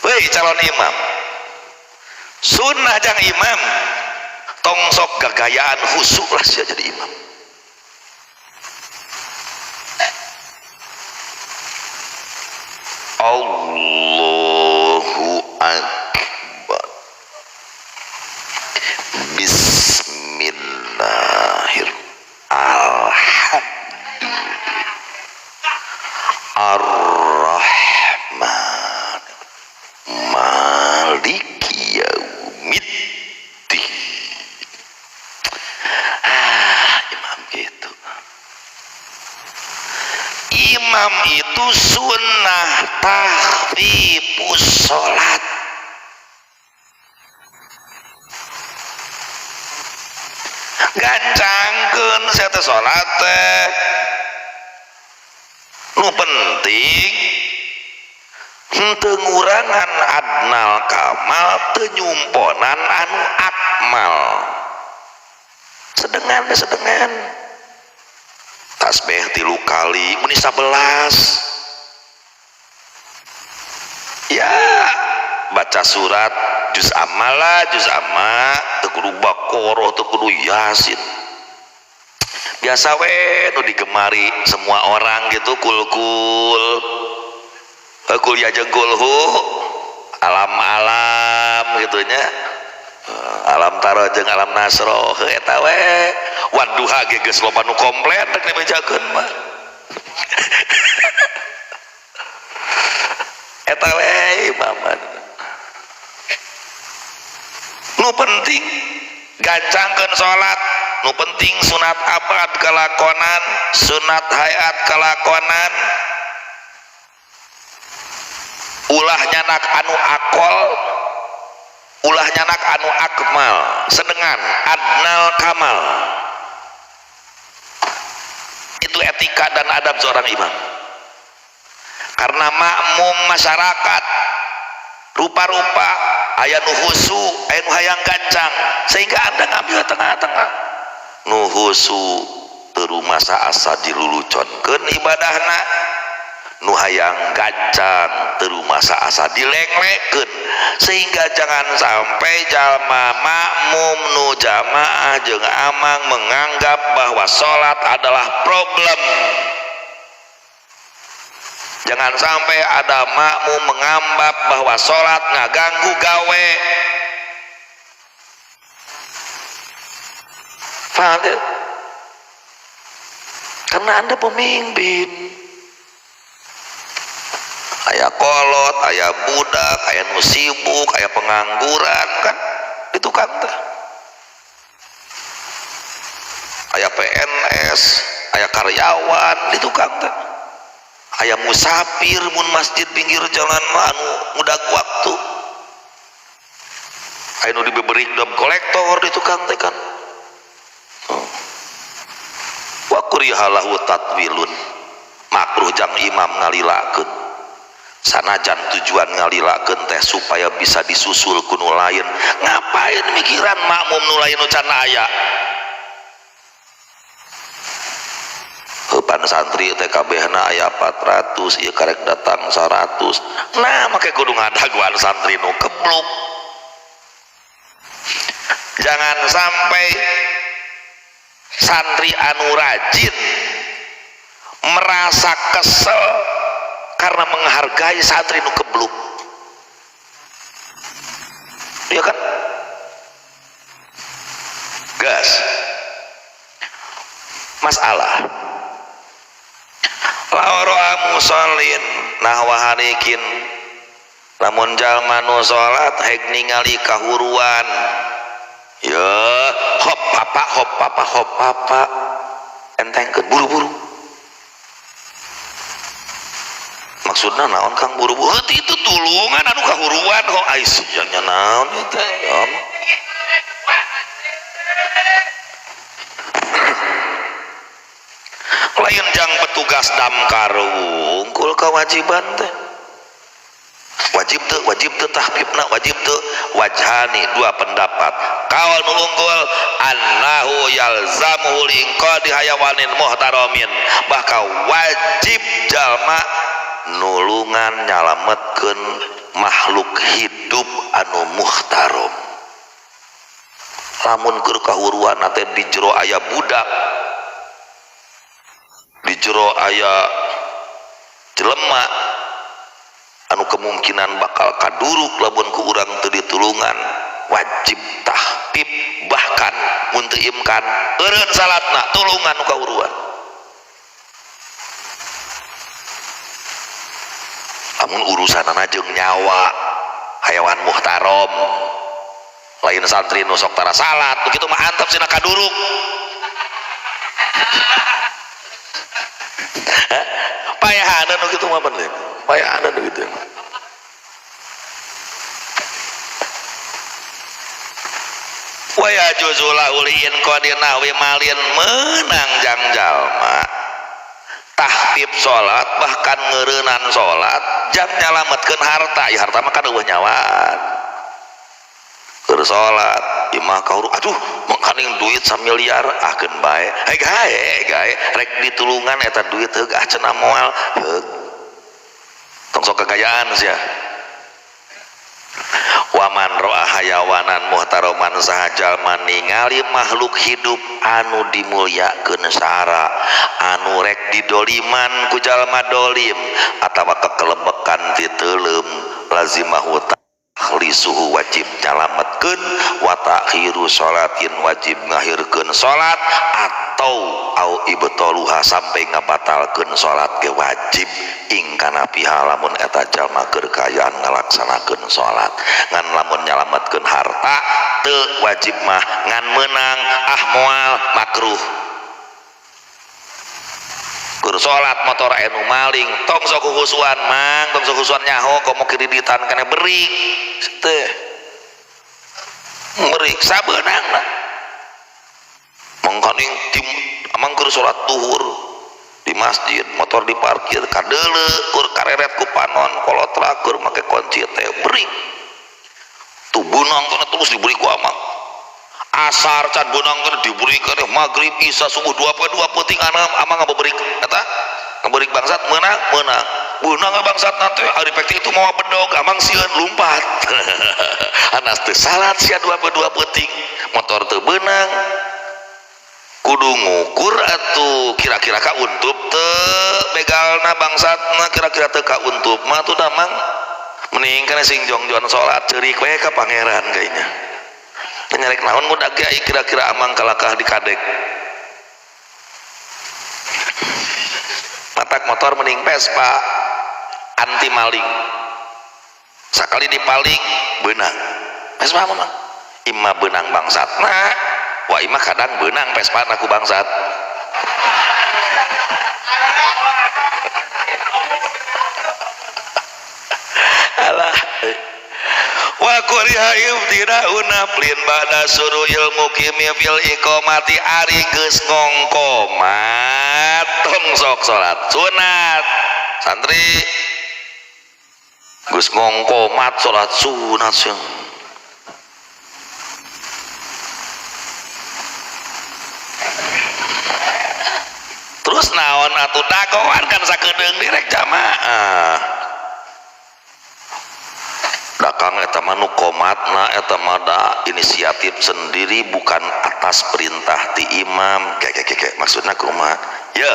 Woi calon imam sunnah jang imam tong sok gagayaan khusuk lah sia jadi imam. Allahu akbar. Bismillahirrahmanirrahim. Ar-Rahman Maliki Yaumiddin. Ah, imam gitu. Imam itu sunnah takhfifus sholat. Gancangkeun saya teh sholat teh. Nu penting Henteu ngurangan adnal kamal, teu nyumponan anu akmal. Sedengan sedengan. Tasbih 3 kali meni 11. Ya, baca surat juz amma lah, juz amma, teu kudu Baqarah, teu kudu Yasin. Biasa we nu digemari semua orang gitu, kul-kul. Kul ya jeung kulhu, alam-alam gitu nya. Alam taro jeung alam nasro, heuh eta we. Waduha ge geus loba nu komplit rek dibejakeun mah. Eta we imaman. Nu penting gancangkeun salat, nu penting sunat abad kalakonan, sunat hayat kalakonan. Ulah nyanak anu akol, ulah nyanak anu akmal, sedengan adnal kamal. Itu etika dan adab seorang imam. Karena makmum masyarakat rupa-rupa, aya nu husu, aya nu hayang gancang, sehingga Anda ngambil tengah-tengah. Nu husu teu rumasa asa diluluconkeun ibadahna, nu hayang gancang teu rumasa asa dilenglekeun, sehingga jangan sampai jalma makmum nu jamaah jeung amang menganggap bahwa salat adalah problem. Jangan sampai ada makmum menganggap bahwa salat ngaganggu gawe. Paham ya? Karena Anda pemimpin. Aya kolot, aya budak, aya nu sibuk, aya pengangguran kan di tukang teh. Aya PNS, aya karyawan di tukang teh. Aya musafir mun masjid pinggir jalan mah anu mudag waktu. Aya nu diberi dam kolektor di tukang teh kan. Wa kurihalahu tatwilun, makruh jang imam ngalilakeun. Sanajan tujuan ngalilakeun teh supaya bisa disusul ku nu lain. Ngapain mikiran makmum nu lain nu can aya? Heupan santri teh kabehna aya 400, ieu karek datang 100. Nah, make kudu ngadaguan santri nu kebluk. Jangan sampai santri anu rajin merasa kesel karena menghargai santri nu kebluk. Iya kan? Gas. Masalah. Laura musallin nahwa harikin, lamun jalma nu salat hek ningali kahuruan. Ya, hop papa, hop papa, hop papa. Entengkeun buru-buru. Maksudna naon Kang buru-buru? Heuh, itu tulungan anu kahuruan kok ai sia nya naon ieu teh? Ya. Lain jang petugas damkar wungkul kewajiban teh. Wajib teu, wajib teu tahfifna, wajib teu. Wajhani, dua pendapat. Kaul nu unggul annahu yalzamuhu liqadi hayawanin muhtaramin, bahkan wajib jalma nulungan nyalametkeun makhluk hidup anu muhtaram. Lamun keur kahuruan teh di jero aya budak, di jero aya jelema anu kemungkinan bakal kaduruk lamun ku urang teu ditulungan, wajib tahfif, bahkan mun teu imkan eureun salatna tulungan nu kahuruan. Lamun urusanana jeung nyawa hayawan muhtarom, lain santri nu sok tara salat begitu mah antep sina kaduruk. Payahanan nu kitu mah bener, payahanan nu kitu. Wa yajuzu lahu liin qadina wi malin, menang jang jalma Tahfif salat bahkan ngeureunnan salat jang nyalametkeun harta, ya harta mah kan eueuh nyawaan. Keur salat imah kaur aduh mangkaning duit samiliar ah keun bae. Hei gae gae rek ditulungan eta duit heug ah cenah moal heug. Tong sok kegayaan sia. Waman ro'a hayawanan muhtaroman saha jalma ningali makhluk hidup anu dimulyakeun sara anu rek didoliman ku jalma dolim atawa kekelebekan titeuleum lazimahu takhlisuhu wajib nyalametkeun wa ta'khiru sholatin wajib ngahirkeun salat atau au ibtaluha sampai ngabatalkeun salat ge wajib ing kana piha lamun eta jalma keur kaayaan ngalaksanakeun salat ngan lamun nyalametkeun harta teu wajib mah ngan meunang ah moal makruh. Keur salat motor aya nu maling tong sok kukusuan mang tong sok kukusuan nyaho komo kreditan kana berik teh berik sabeunangna mangkaning tim amang keur salat duhur di masjid motor diparkir kadeule keur kareret ku panon kolotra keur make kunci teh berik tuh bunang kana terus diberi ku amang asar can bunang kana diberi kana maghrib isya subuh 2 peuting anam amang ngabeberik eta ngaberik bangsat meunang meunang bunang bangsat teh ari pek itu mawa bedog amang sieun lumpat anas teu salat sia 2 peuting motor teu beunang kudu ngukur atuh kira-kira ka untup teu begalna bangsatna kira-kira teu ka untup mah tuh damang mending kana sing jongjon salat ceurik we ka pangeran kayaknya nyarek naon ngudag ge kira-kira amang kalakah dikadek matak motor mending Vespa anti maling sakali dipaling beunang Vespa mah imah beunang bangsatna wah imah kadang beunang Vespa ku bangsat. Alah wa kuriha ibtida'u naflin ba'da suru'il muqimi fil iqamati ari geus ngongkomat tong sok salat sunat santri geus ngongkomat salat sunat sing terus naon atuh dagoan kan sakedeung direk jamaah dakang eta mah nu komatna eta mah da inisiatif sendiri bukan atas perintah ti imam kek maksudna kumaha ye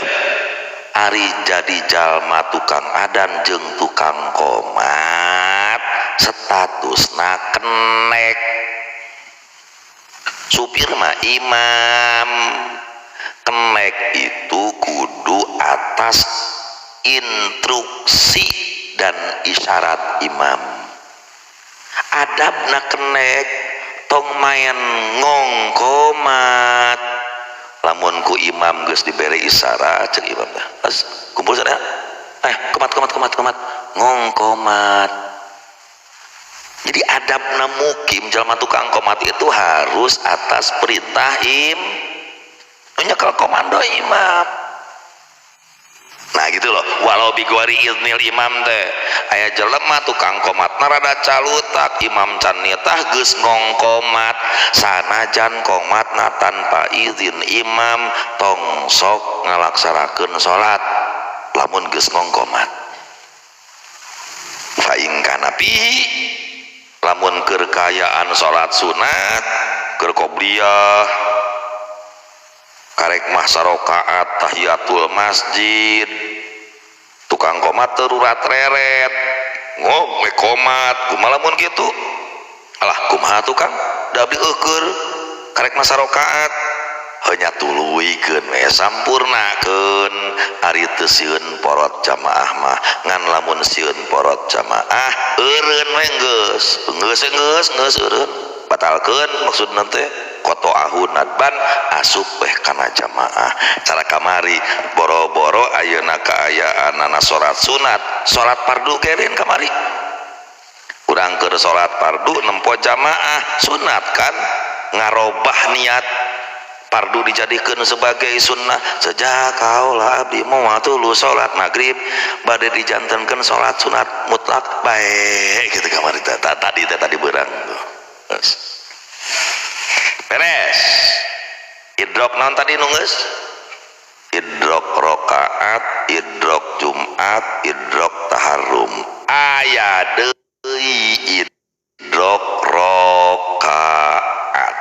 ari jadi jalma tukang adan jeung tukang komat statusna kenek supir mah imam kenek itu kudu atas instruksi dan isyarat imam. Adabna kenek tong main ngongkomat lamun ku imam geus dibere isyarat cek imam teh kumpul sana komat komat komat komat ngongkomat. Jadi adabna mukim jalma tukang komat itu harus atas perintah im nyekel komando imam. Nah gitu loh, walau bigwari iznil imam teh aya jelema tukang komat rada calutak imam can nitah geus ngongkomat sanajan komatna tanpa izin imam tong sok ngalaksanakeun salat lamun geus ngongkomat. Fa in kana fihi lamun keur kaayaan salat sunat keur qobliyah karek mah sarokaat tahiyatul masjid tukang komat terurat reret ngom we komat kumaha lamun kitu alah kumaha tukang da abdi eueur karek mah sarokaat hanya tuluykeun we sampurnakeun ari teu sieun porot jamaah mah ngan lamun sieun porot jamaah eureun we geus geus geus geus eureun batalkeun maksudna teh kotoahu nadban asup weh kana jamaah. Cara kamari boro-boro ayeuna kaayaanana salat sunat salat fardu gerin kamari urang keur salat fardu nempo jamaah sunat kan ngarobah niat Fardu dijadikan sebagai sunnah. Sejak kaula abdi moal tuluy salat maghrib bade dijantenkeun salat sunat mutlak bae kitu kamari tadi teh tadi beurang tuh. Beres. Idrok naon tadi nu geus? Idrok rakaat, idrok Jumat, idrok taharrum. Aya deui idrok rakaat.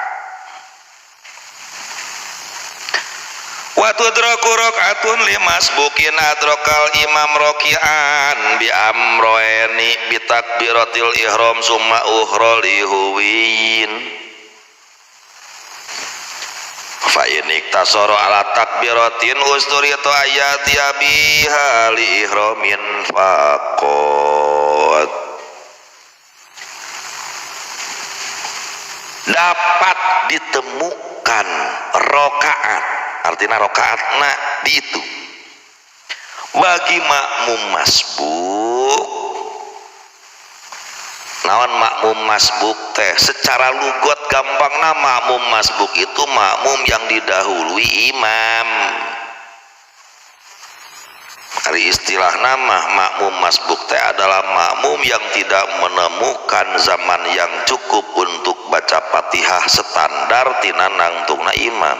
Wa tudraku rakaatun limasbukin adrakal imam rokian bi amroeni bi takbiratil ihram summa ukhra lihuwin. Fa in iktasara ala takbiratin usturita ayati biha li ihramin faqat. Dapat ditemukan rakaat, artinya rakaatna dihitung bagi makmum masbuk. Naon makmum masbuk teh? Secara lugot gampangna makmum masbuk itu makmum yang didahului imam. Ari istilah nama makmum masbuk teh adalah makmum yang tidak menemukan zaman yang cukup untuk baca Fatihah standar tina nangtungna imam.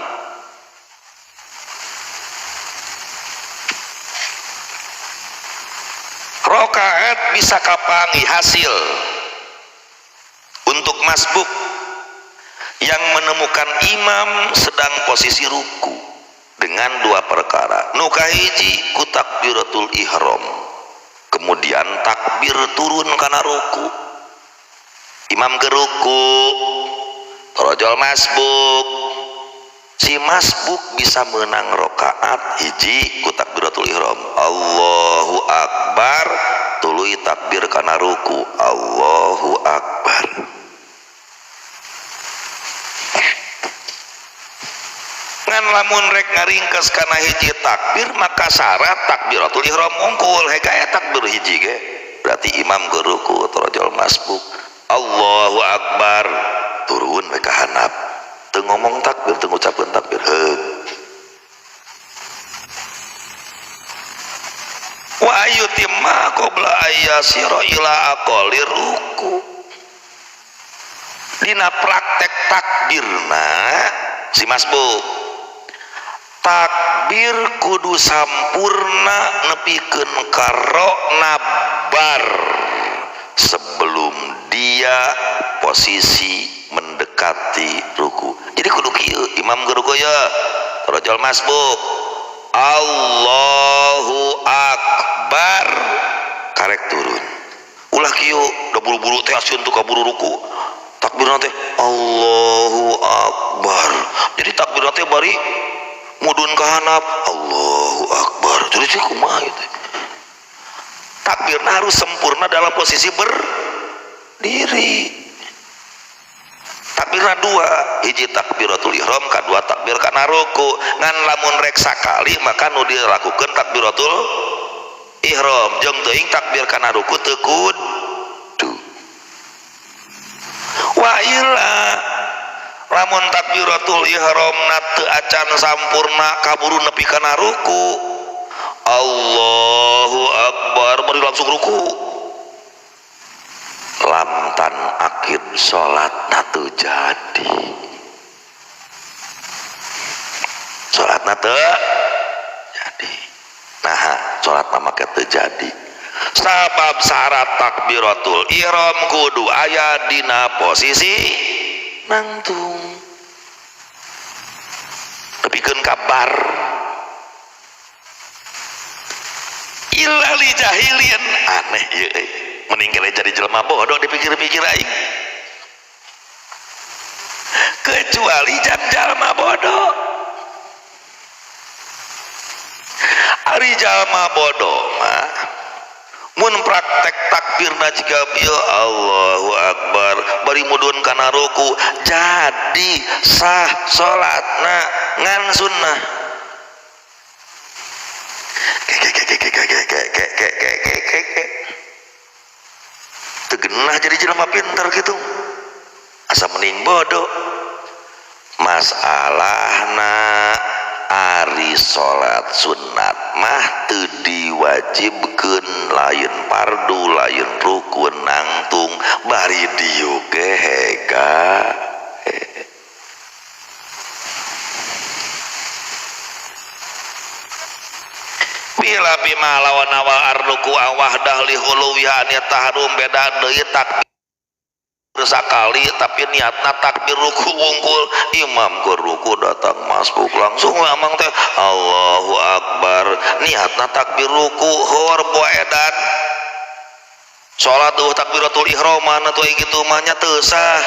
Rokaat bisa kapangi hasil untuk masbuk yang menemukan imam sedang posisi ruku dengan dua perkara. Nu kahiji ku takbiratul ihram, kemudian takbir turun kana ruku. Imam ke ruku, torojol masbuk. Si masbuk bisa menang rokaat hiji ku takbiratul ihram, Allahu akbar, tuluy takbir kana ruku, Allahu akbar. Ngan lamun rek ngaringkes kana hiji takbir maka syarat takbiratul ihram unggul hegaya takbir hiji ge berarti imam ke ruku torojol masbuk, Allahu akbar, turun we ka handap, teu ngomong takbir, teu ngucapkeun takbir, heug. Wa ayutimma qabla ayyasira ila aqalir ruku. Dina praktek takbirna si masbuk, takbir kudu sampurna nepikeun karokna bar sebelum dia posisi mendekati ruku. Jadi kudu kieu, imam ke ruku ya, rajul masbuk, Allahu akbar, karek turun. Ulah kieu, da buru-buru teh asieun teu kaburu ruku. Takbirna teh Allahu akbar. Jadi takbirna teh bari mudun ka handap, Allahu akbar. Jadi teh kumaha ieu teh? Takbirna harus sempurna dalam posisi berdiri. Takbirna dua, hiji takbiratul ihram, kadua takbir kana ruku. Ngan lamun rek sakali maka nu dilakukeun takbiratul ihram, jeung teuing takbir kana ruku teu kudu. Wa illa lamun takbiratul ihramna teu acan sampurna kaburu nepi kana ruku, Allahu akbar bari langsung ruku, lamtan akid salatna teu jadi. Salatna teu jadi. Nah, salatna make teu jadi. Sabab syarat takbiratul ihram kudu aya dina posisi nangtung. Tepikeun kabar illa li jahilin, aneh ieu euy. Mending kele jadi jelema bodoh dipikir-pikir aing. Kecuali jang jalma bodoh. Ari jalma bodoh mah mun praktek takbirna jiga bieu Allahu akbar bari mudun kana ruku jadi sah salatna ngan sunnah. Teu genah jadi jelema pinter gitu. Asa mending bodoh. Masalahna ari salat sunat mah teu diwajibkeun, lain fardu lain rukun nangtung bari diuk ge hega. Bila bima lawan awal arnuku wahdah li huluwiha niat tahrum beda deui takbir sakali tapi niatna takbir ruku wungkul, imam ke ruku datang masbuk langsung amang teh Allahu Akbar, niatna takbir ruku hor poe edan salat tuh takbiratul ihram mana tuh gitu mah nya teu sah.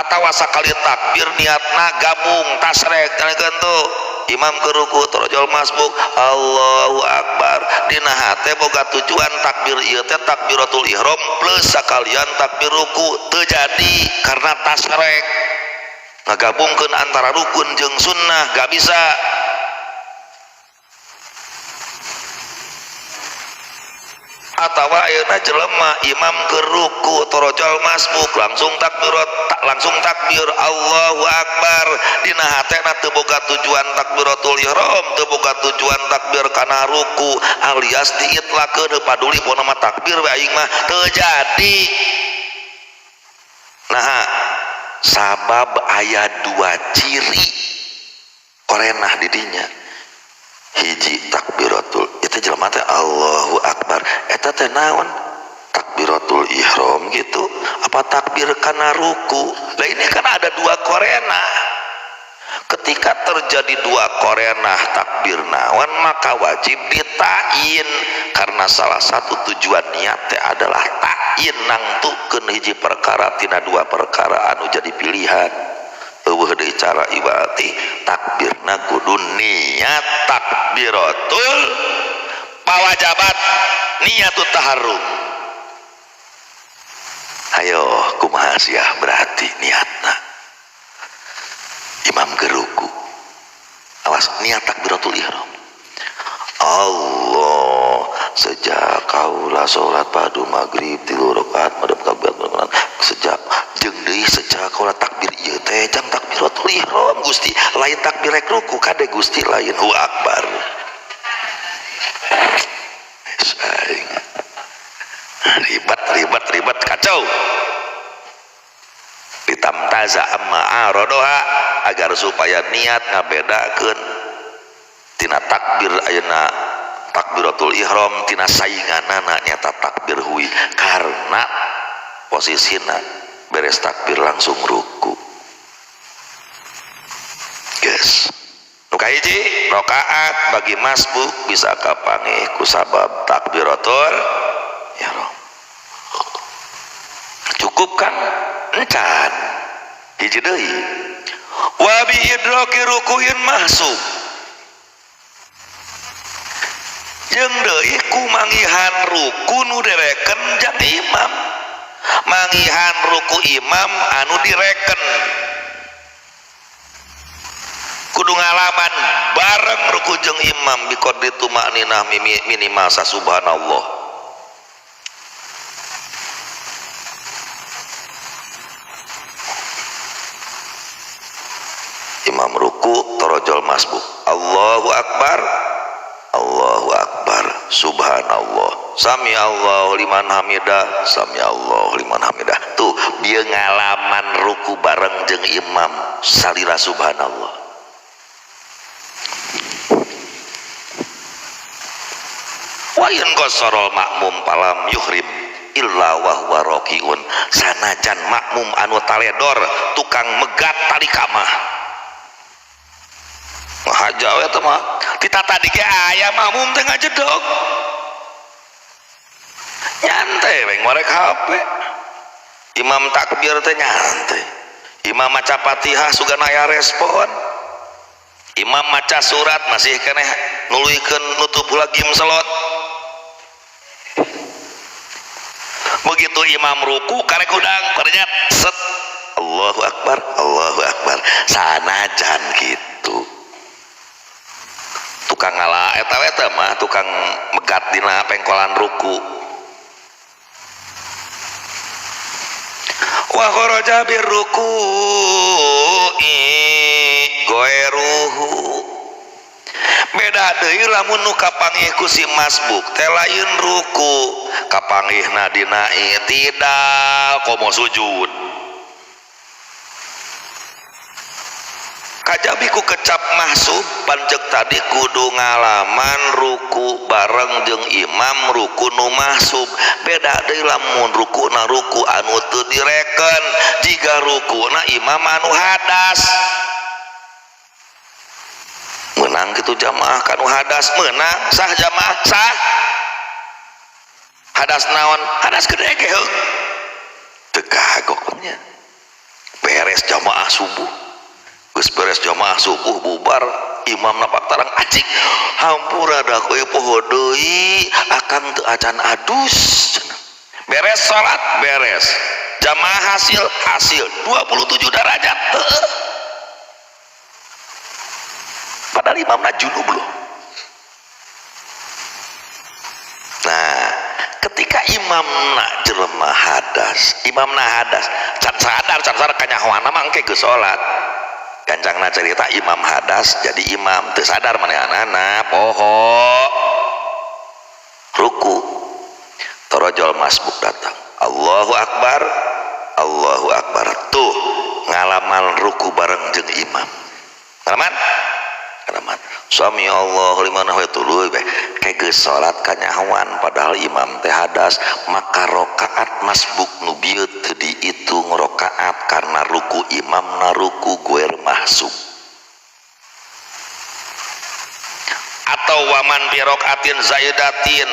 Atawa sakali takbir niatna gabung tasrek tuh imam ke ruku torojol masbuk Allahu Akbar, dina hate boga tujuan takbir ieu teh takbiratul ihram plus sakalian takbir ruku, teu jadi karena tasrek ngagabungkeun antara rukun jeung sunnah gak bisa. Atawa ayeuna jelema imam ke ruku torojol masbuk langsung takbir, langsung takbir Allahu Akbar, dina hatena teu boga tujuan takbiratul ihram, teu boga tujuan takbir kana ruku, alias diitlakeun paduli pona mah takbir we aing mah teu jadi. Nah, sabab aya dua ciri korenah di dinya. Hiji takbiratul itu jelema teh Allahu Akbar eta teh naon takbiratul ihram gitu apa takbir kana ruku. Lah ini kan ada dua korenah. Ketika terjadi dua korenah takbir naon maka wajib ditain, karena salah satu tujuan niat teh adalah ta'in nangtukeun hiji perkara tina dua perkara anu jadi pilihan. Eueuh deui cara ibati takbirna kudu niat takbiratul pawajabat niatut taharrum. Ayo kumaha sia berarti niatna imam geruku awas niat takbiratul ihram. Allah sejak kaula salat padu maghrib 3 rakaat madep takbir sejak jeung deui sejak kaula takbir ieu teh jang takbiratul ihram Gusti lain takbir rek ruku kade Gusti lain hu akbar. Ribet ribet ribet kacau. Ditamtaza amma arodoha agar supaya niat ngabedakeun tina takbir ayeuna takbiratul ihram tina sainganana nyata takbir hui, karena posisina beres takbir langsung ruku. Guys, nu kahiji rakaat bagi masbuk bisa kapanggih ku sabab takbiratul ihram. Cukup kan? Encan. Hiji deui. Wa bi idraki rukuin mahsub. Jeung deui ku mangihan ruku nu direken jang imam. Mangihan ruku imam anu direken. Kudu ngalaman bareng ruku jeung imam biqadri tumakninah minimal sa subhanallah. Imam ruku torojol masbuk Allahu Akbar Allahu Akbar subhanallah sami Allahu liman hamidah sami Allahu liman hamidah. Tuh dia ngalaman ruku bareng jeung imam salira subhanallah. Wa in qasara makmum palam yuhrim illa wa huwa rakiun. Sanajan makmum anu taledor tukang megat tali kamah haja we teh mah ditata di ge aya makmum teh ngajedog nyantai we ngorek HP. Imam takbir teh nyantai, imam maca Fatihah sugan aya respon, imam maca surat masih keneh nuluykeun nutup heula game slot. Begitu imam ruku karek hudang ternyata set Allahu Akbar Allahu Akbar. Sanajan gitu tukang ngala eta eta mah tukang megat dina pengkolan ruku. Wa kharaja birruku'i goeruhu. Beda deui lamun nu kapanggih ku si masbuk teh lain ruku, kapanggihna dina i'tidal komo sujud. Kajabi ku kecap mahsub pancek tadi kudu ngalaman ruku bareng jeung imam ruku nu mahsub. Beda deui lamun rukuna ruku anu teu direken jiga rukuna imam anu hadas. Menang kitu jamaah kanu hadas, menang sah jamaah sah. Hadas naon? Hadas gede ge heuh. Teu kagok nya. Beres jamaah subuh. Geus beres jamaah subuh bubar, imam napak tarang acik hampura da ku poho deui akang teu acan adus. Beres salat beres. Jamaah hasil hasil 27 derajat. Heueuh. Padahal imamna junub loh. Nah, ketika imamna jelema hadas, imamna hadas, can sadar kanyahoana mah engke geus salat. Gancangna cerita imam hadas jadi imam teu sadar manehanana poho ruku. Torojol masbuk datang, Allahu akbar, Allahu akbar. Tuh ngalaman ruku bareng jeung imam. Ngalaman? Ngalaman. Sami Allahu liman hamidah bae. Kayak geus salat kanyahoan padahal imam teh hadas, maka rakaat masbuk nu bieu teu diitung rakaat karena ruku imamna ruku guer mahsub. Atau waman bi rakaatin zaidatin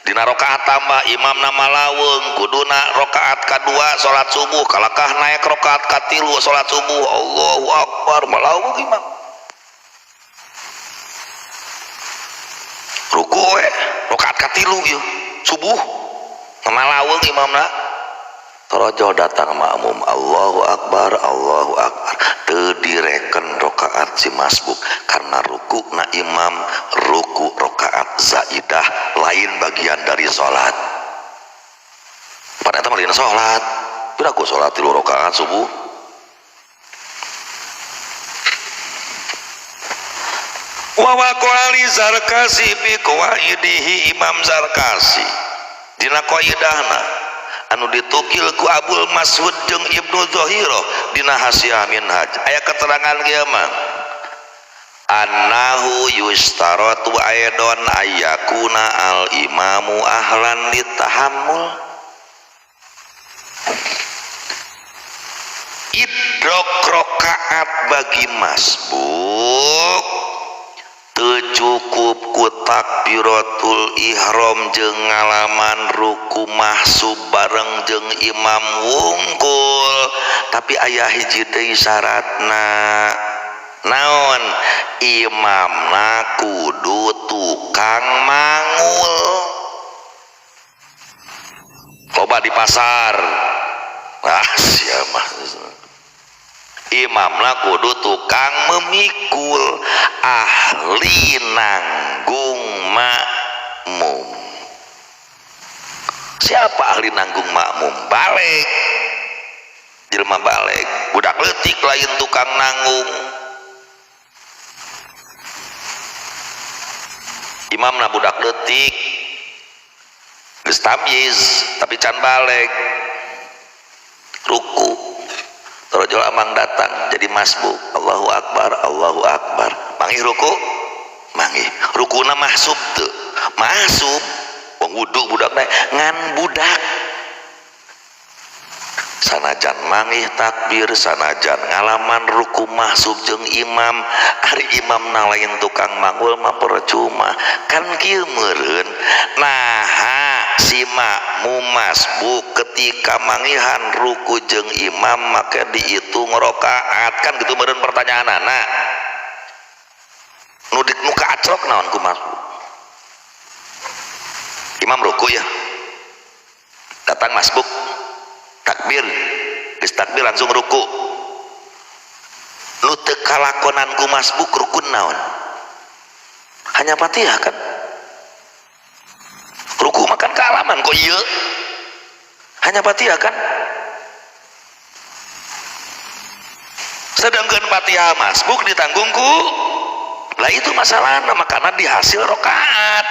dina rakaat tambah imamna malaweung kuduna rakaat kadua salat subuh kalakah naik rakaat katilu salat subuh Allahu akbar malaweung imam. Ruku we rakaat katilu ieu subuh malaweng imamna. Torojol datang makmum Allahu akbar Allahu akbar teu direken rakaat si masbuk karena rukuna imam ruku rakaat zaidah lain bagian dari salat. Pada eta mah dina salat pira ku salat 3 rakaat subuh. Wa waqali Zarkasi bi qawaidihi Imam Zarkasi dina qaidahna anu ditukil ku Abul Mas'ud jeung Ibnu Zahirah dina Hasyiah Minhaj aya keterangan kieu mah annahu yustaratu aidon ayyakuna al imamu ahlan litahammul. Idrok rakaat bagi masbuk teu cukup ku takbiratul ihram jeung ngalaman ruku mahsub bareng jeung imam wungkul, tapi aya hiji deui syaratna. Naon? Imamna kudu tukang mangul. Loba di pasar. Ah sia mah. Imamna kudu tukang memikul, ahli nanggung makmum. Siapa ahli nanggung makmum? Baleg. Jelema baleg, budak leutik lain tukang nanggung. Imamna budak leutik geus tamyiz tapi can baleg. Ruku. Torojol amang datang jadi masbuk. Allahu akbar, Allahu akbar. Mangih ruku? Mangih. Rukuna mahsub teu? Mahsub. Wong wudu budak teh ngan budak. Sanajan mangih takbir, sanajan ngalaman ruku mahsub jeung imam, ari imamna lain tukang manggul mah percuma. Kan kieu meureun. Naha si makmum masbuk ketika mangihan ruku jeung imam maka dihitung rakaat, kan gitu meureun pertanyaanana. Nu dik nu kaacrok naon ku masbuk? Imam ruku ya, datang masbuk takbir, geus takbir langsung ruku. Nu teu kalakonan ku masbuk rukun naon? Hanya Fatihah kan? Ruku makan kealaman kok ieu. Hanya Fatihah kan? Sedangkan Fatihah masbuk ditanggung ku lah itu masalahnya, makanya di hasil rokaat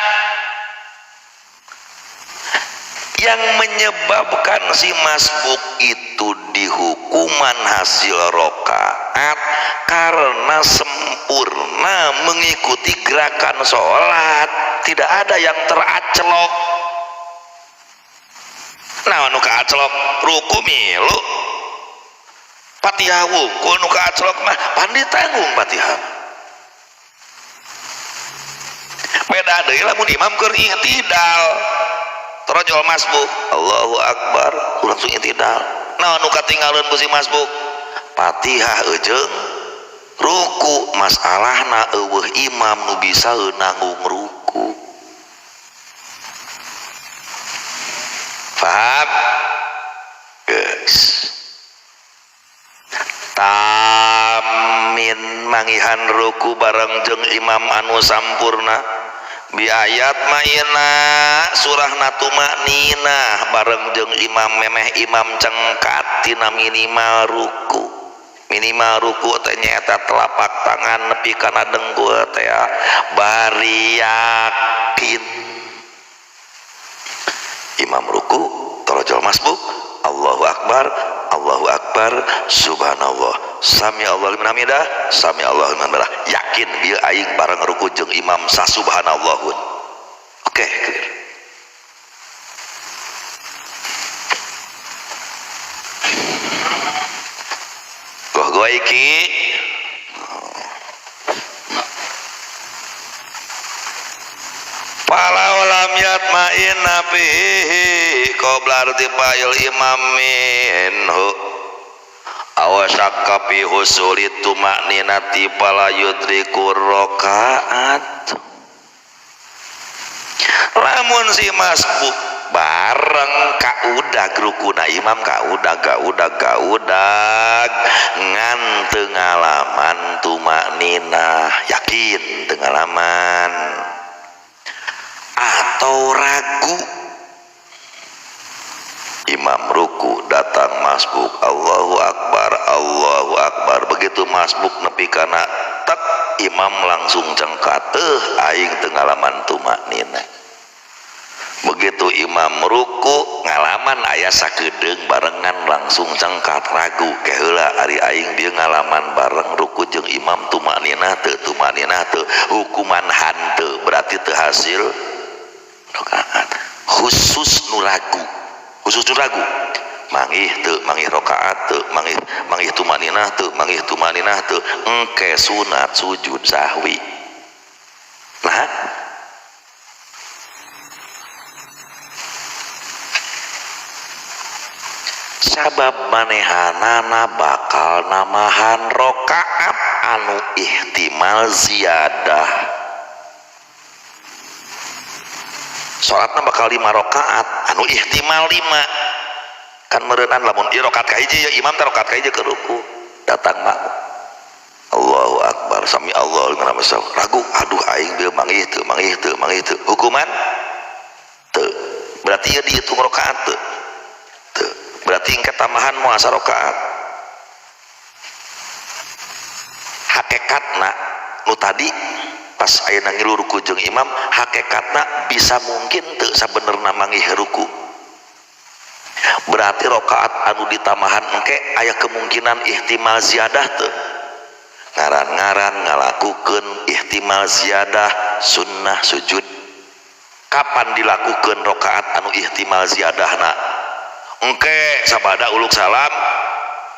yang menyebabkan si masbuk itu dihukuman hasil rokaat karena sempurna mengikuti gerakan sholat, tidak ada yang teraclok. Nah anu kaaclok ruku milu Fatihah wungkul, nu kaaclok mah pan ditanggung Fatihah. Beda deui lamun imam keur i'tidal torojol masbuk Allahu Akbar langsung i'tidal. Nah anu katinggalin ku si masbuk Fatihah eujeung ruku, masalahna eueuh imam nu bisa nanggung ruku. Paham? Geus. Tamin mangihan ruku bareng jeung imam anu sampurna bi ayat maina surah natumaknina bareng jeung imam memeh imam cengkat tina minimal ruku. Minimal ruku teh nyaeta telapak tangan nepi kana dengkul teh bari yakin. Imam ruku torojol masbuk Allahu Akbar Allahu Akbar subhanallah sami Allahu liman hamidah sami Allahu liman hamidah, yakin bieu aing bareng ruku jeung imam sasubhanallahun. Oke, clear. Goh goy iki falau lam yatma'inna fihi qabla irtifa'il imam minhu aw syakka fi husuli tuma'ninati fala yudriku rakaat. Lamun si masbuk bareng kaudag rukuna imam kaudag kaudag kaudag ngan teu ngalaman tumakninah, yakin teu ngalaman atau ragu, imam ruku datang masbuk Allahu Akbar Allahu Akbar, begitu masbuk nepi kana tek imam langsung cengkat aing teu ngalaman tumaknina. Begitu imam ruku ngalaman aya sakedeung barengan langsung cengkat ragu keheula ari aing bieu ngalaman bareng ruku jeung imam tumaknina teu tumaknina teu, hukuman hanteu berarti teu hasil rakaat. Khusus nu ragu, khusus nu ragu manggih teu manggih rakaat teu manggih manggih tumaninah teu manggih tumaninah teu, engke sunat sujud sahwi. Nah sabab manehanana bakal namahan rakaat anu ihtimal ziyadah. Salatna bakal 5 rakaat anu ihtimal 5 kan meureunan lamun ieu rakaat kahiji ya imam teh rakaat kahiji ke ruku datang makmum Allahu Akbar sami Allahu liman hamidah ragu aduh aing bieu manggih teu manggih teu manggih teu, hukuman teu berarti ieu dihitung rakaat teu teu berarti engke tambahan moal sarakaat. Hakikatna nu tadi pas ayeuna ngilu ruku jeung imam hakikatna bisa mungkin teu sabenerna manggih ruku, berarti rakaat anu ditambahan engke aya kemungkinan ihtimal ziyadah teu, ngaran-ngaran ngalakukeun ihtimal ziyadah sunnah sujud. Kapan dilakukeun rakaat anu ihtimal ziyadahna? Engke sabada uluk salam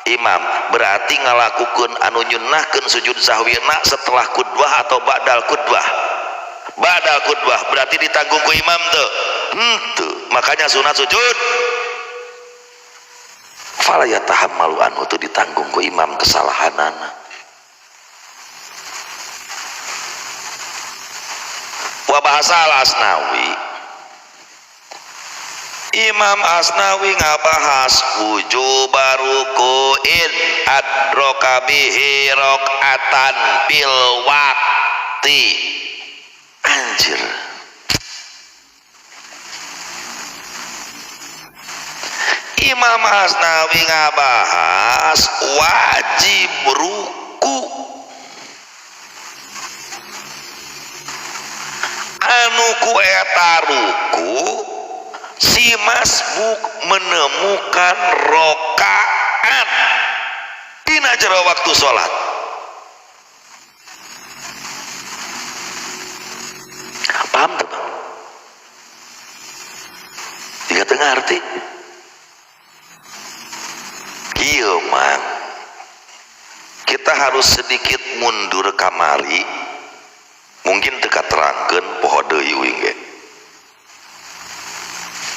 imam berarti ngalakukeun anu nyunnahkeun sujud sahwina setelah kudwah atau ba'dal kudwah. Ba'dal kudwah berarti ditanggung ku imam teu? Henteu, makanya sunat sujud fala yatahammalu anhu teu ditanggung ku imam kesalahanana. Wa bahasa al-Asnawi, Imam Asnawi ngabahas wujuba ruku'in adraka bihi rakaatan bil waqti. Anjir, Imam Asnawi ngabahas wajib ruku anu ku eta ruku si masbuk menemukan rokaat dina jero waktu salat. Paham tuh Bang? Tiga tengah arti. Kieu Mang, kita harus sedikit mundur kamari, mungkin teu katerangkeun poho deui uing ge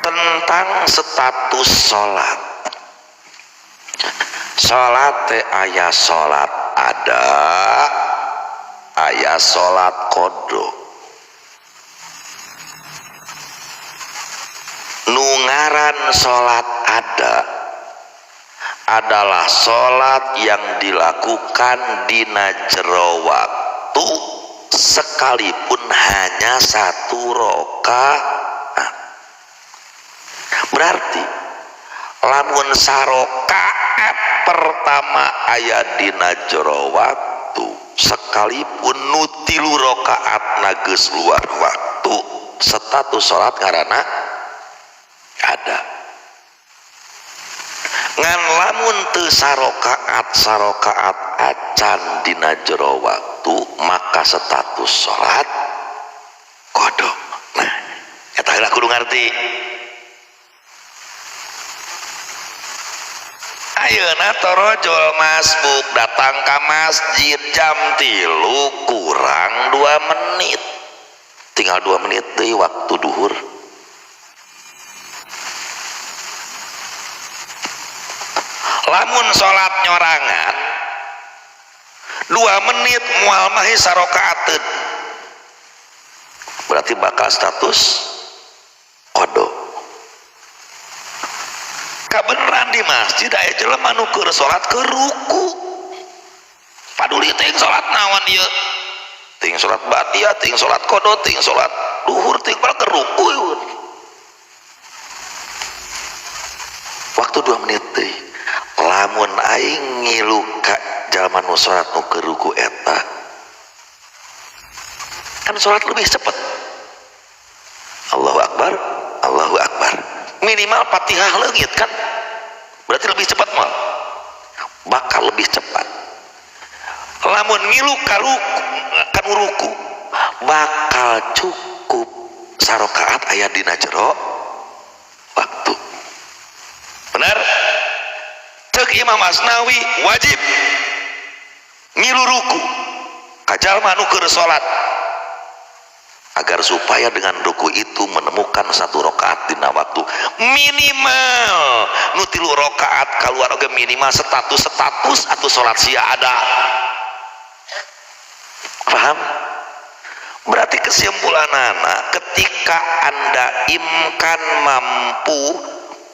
tentang status salat. Salat teh aya salat ada, aya salat qadha. Nu ngaran salat ada adalah salat yang dilakukan dina jero waktu sekalipun hanya satu rakaat. Berarti lamun sarokaat pertama aya dina jero waktu sekalipun nu tilu rakaat geus luar waktu, status salat ngaranna ada. Ngan lamun teu sarokaat sarokaat acan dina jero waktu, maka status salat qadha. Nah, eta heula kudu ngarti. Ayeuna torojol masbuk datang ka masjid jam 3 kurang 2 menit, tinggal 2 menit deui waktu duhur. Lamun salat nyorangan 2 menit moal mahi sarokaateun, berarti bakal status qadha. Kabeneran di masjid aya jelema nu keur salat keur ruku, paduli teuing salat naon ieu, teuing salat ba'diyah, teuing salat qadha, teuing salat duhur, teuing keur ruku. Waktu 2 menit deui, lamun aing ngilu ka jalma nu salat nu keur ruku eta, kan salat lebih cepet. Allahu Akbar, Allahu Akbar, minimal Fatihah leungit kan, berarti lebih cepat mal, bakal lebih cepat. Lamun ngilu kanu ruku bakal cukup sarokaat aya dina jero waktu. Benar? Cek Imam Asnawi wajib ngilu ruku ka jalma nu keur salat agar supaya dengan ruku itu menemukan satu rakaat dina waktu minimal nu 3 rakaat keluar oge minimal status-status atau salat sia ada. Paham? Berarti kesimpulanana ketika Anda imkan mampu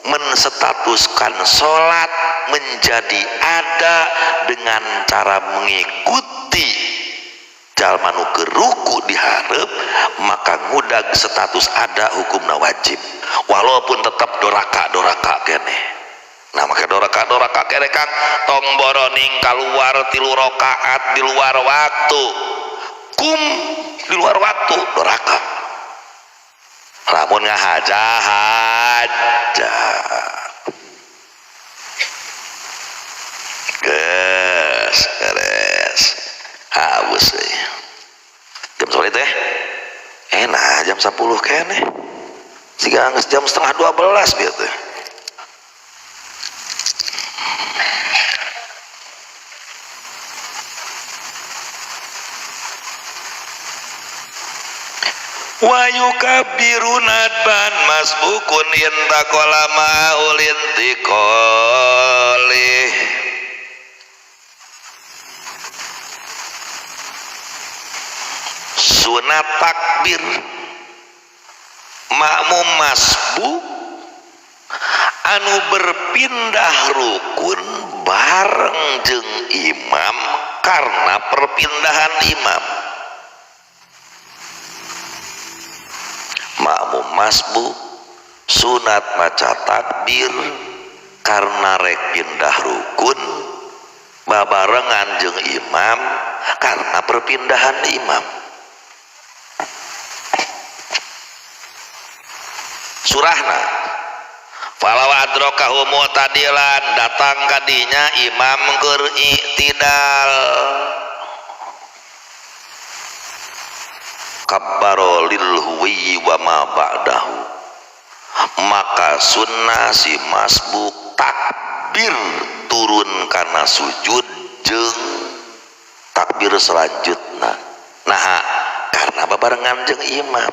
menstatuskan sholat menjadi ada dengan cara mengikuti jalma nu keur ruku dihareup, maka ngudag status ada hukumna wajib walaupun tetap doraka-doraka keneh. Nah, maka doraka-doraka keneh Kang, tong boroning kaluar 3 rakaat di luar waktu, kum di luar waktu doraka. Lamun ngahaja-haja geus beres habus euy. Jam sabaraha teh? Enak jam 10 keneh. Siga geus jam 11:30 bieu teh. Wa yukabbiru nadban masbukun intaqala ma'ul intiqali. Sunat takbir makmum masbuk anu berpindah rukun bareng jeung imam karena perpindahan imam. Makmum masbuk sunat maca takbir Karena rek pindah rukun babarengan jeung imam karena perpindahan imam. Surahna falau adrakahu mu'tadilan, datang kadinya imam keur i'tidal, kabbaro lil huwi wa ma ba'dahu, maka sunnah si masbuk takbir turun karena sujud jeung takbir selanjutna. Nah, karena babarengan jeung imam.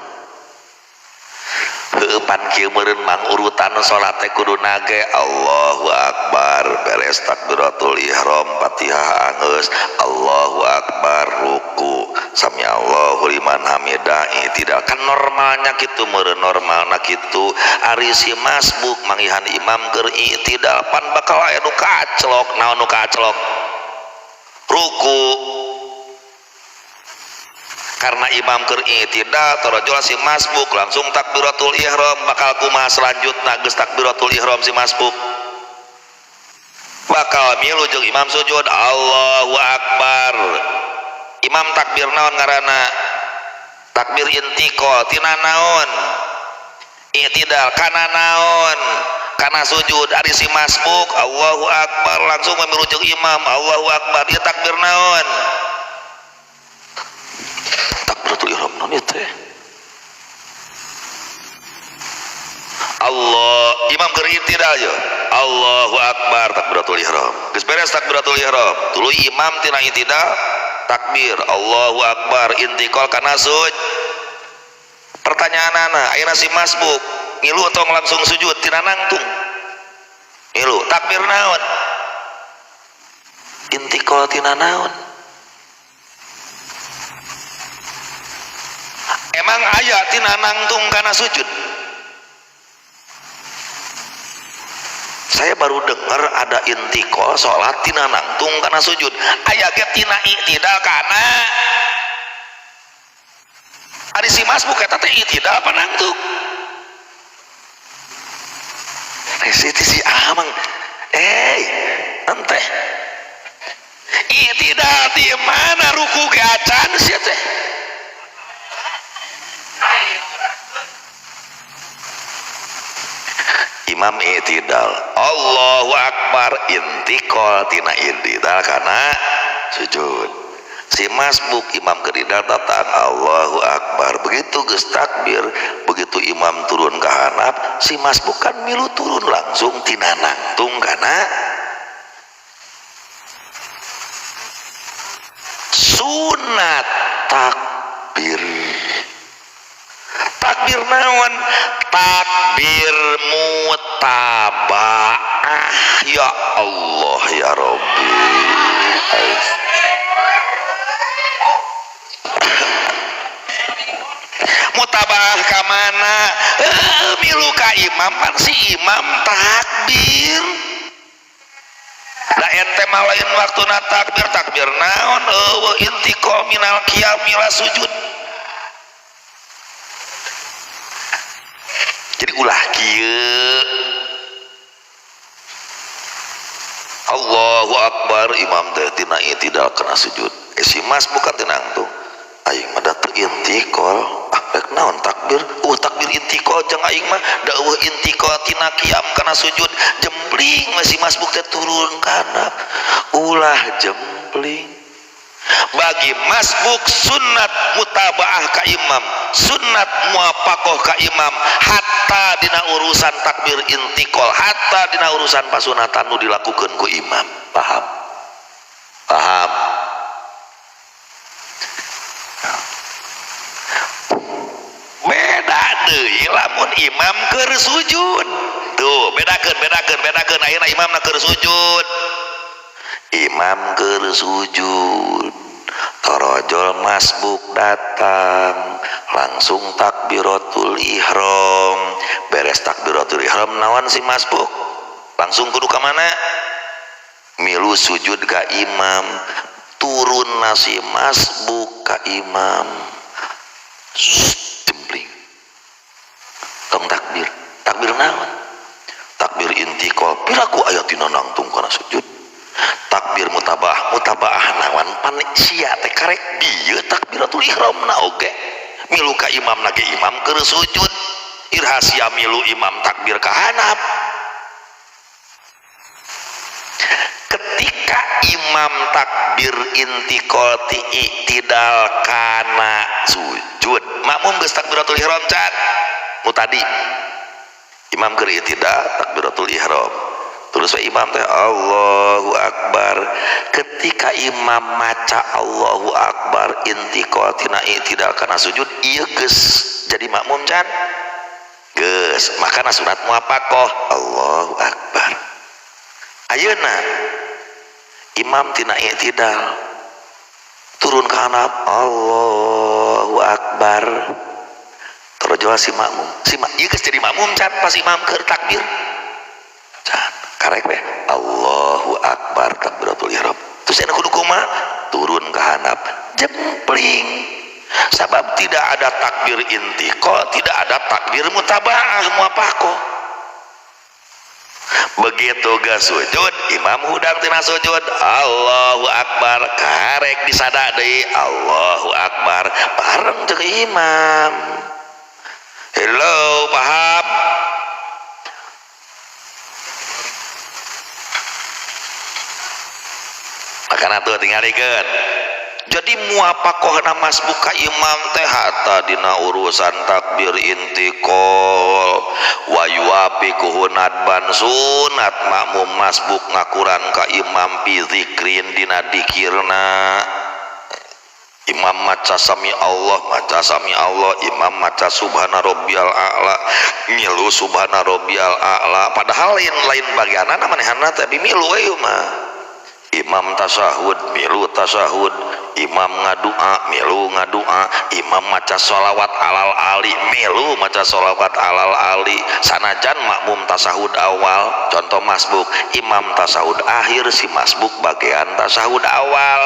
Heupan kieu meureun mang urutan salat teh kudu nage Allahu akbar beres takbiratul ihram Fatihah anggeus Allahu akbar ruku sami Allahu liman hamidah i'tidal. Kan normalnya kitu meureun, normalna kitu. Ari si masbuk mangihan imam keur i'tidal pan bakal aya nu kaclok. Naon nu kaclok? Ruku. Karena imam keur i'tidal torojol si masbuk langsung takbiratul ihram, bakal kumaha selanjutna geus takbiratul ihram si masbuk bakal milu jeung imam sujud Allahu akbar. Imam takbir naon ngaranna? Takbir intiqal tina naon? I'tidal kana naon? Kana sujud. Ari si masbuk Allahu akbar langsung milu jeung imam Allahu akbar, dia takbir naon? Takbiratul ihram naon ieu teh? Allah, imam keur i'tidal ye Allahu akbar takbiratul ihram, geus beres takbiratul ihram tuluy imam tina i'tidal takbir Allahu akbar intiqal kana sujud. Pertanyaanana ayeuna si masbuk ngilu tong langsung sujud tina nangtung ngilu takbir naon? Intiqal tina naon? Emang aya tina nangtung kana sujud? Saya baru dengar ada intiqal salat tina nangtung kana sujud. Aya ge tina i'tidal kana. Ari si masbuk eta teh i'tidal apa nangtung? Si si amang ente i'tidal di mana ruku ge acan sia teh? Imam i'tidal Allahu akbar intiqal tina i'tidal kana sujud. Si masbuk imam keridal datang Allahu akbar, begitu geus takbir begitu imam turun ke handap si masbuk kan milu turun langsung tina nangtung kana sunat takbir. Takbir naon? Takbir mutabaah. Ya Allah ya Rabbi. Mutabaah ka mana? Milu ka imam pan si imam takbir. Da ente mah lain waktuna takbir, takbir naon? Eueuh intiqal minal qiyam ila sujud. Jadi ulah kieu Allahu akbar imam teh tina i'tidal kana sujud. Si masbuk kan teu nangtung. Aing mah da teu intiqal. Ah rek naon takbir? Takbir intiqal jeung aing mah da eueuh intiqal tina qiyam kana sujud. Jempling si masbuk teh turun kana. Ulah jempling. Bagi masbuk sunat mutabaah ka imam, sunat muwafaqah ka imam, hatta dina urusan takbir intiqal, hatta dina urusan pasunatan nu dilakukeun ku imam. Paham? Paham? Beda deui lamun imam keur sujud. Tuh, bedakeun, bedakeun, bedakeun ayeuna imamna keur sujud. Imam keur sujud, torojol masbuk datang, langsung takbiratul ihram. Beres takbiratul ihram naon si masbuk? Langsung kudu ka mana? Milu sujud ka imam, turun nasi masbuk ka imam. Jempling. Tong takbir. Takbir naon? Takbir intiqal Piraku aya tina nangtung kana sujud. Takbir mutabah, mutabaah nawan pan sia teh karek bieu takbiratul ihramna oge. Milu ka imam nage imam keur sujud. Iraha sia milu imam takbir ka handap. Ketika imam takbir intiqal ti i'tidal kana sujud, makmum geus takbiratul ihram can. Nu tadi imam keur i'tidal takbiratul ihram. Terus we imam teh Allahu akbar. Ketika imam maca Allahu akbar intiqal tina i'tidal kana sujud, ieu geus jadi makmum can. Geus, makana sunat muwafaqah Allahu akbar. Ayeuna imam tina i'tidal turun ka handap Allahu akbar. Terjol si makmum. Si ieu geus jadi makmum can pas imam keur takbir. Can karek we Allahu akbar takbiratul ihram. Terus anu kudu kumaha? Turun ka handap jempling. Sabab tidak ada takbir intiqal, tidak ada takbir mutabaah muwafaqah. Begitu geus sujud, imam hudang tina sujud, Allahu akbar, karek disada deui Allahu akbar bareng jeung imam. Hello, paham? Makana tuh tingalikeun. Jadi muwafaqahna masbuk ka imam teh hatta dina urusan takbir intiqal wa yuwafiquhu nadban sunat makmum masbuk ngakuran ka imam fi zikrin dina dikirna. Imam maca sami Allah, maca sami Allah, imam maca subhana rabbiyal a'la, milu subhana rabbiyal a'la, padahal lain bagianana manehna teh milu we ieu mah. Imam tasahud, milu tasahud, imam ngadua, milu ngadua, imam maca sholawat alal ali, milu maca sholawat alal ali. Sanajan makmum tasahud awal, contoh masbuk, imam tasahud akhir, si masbuk bagian tasahud awal.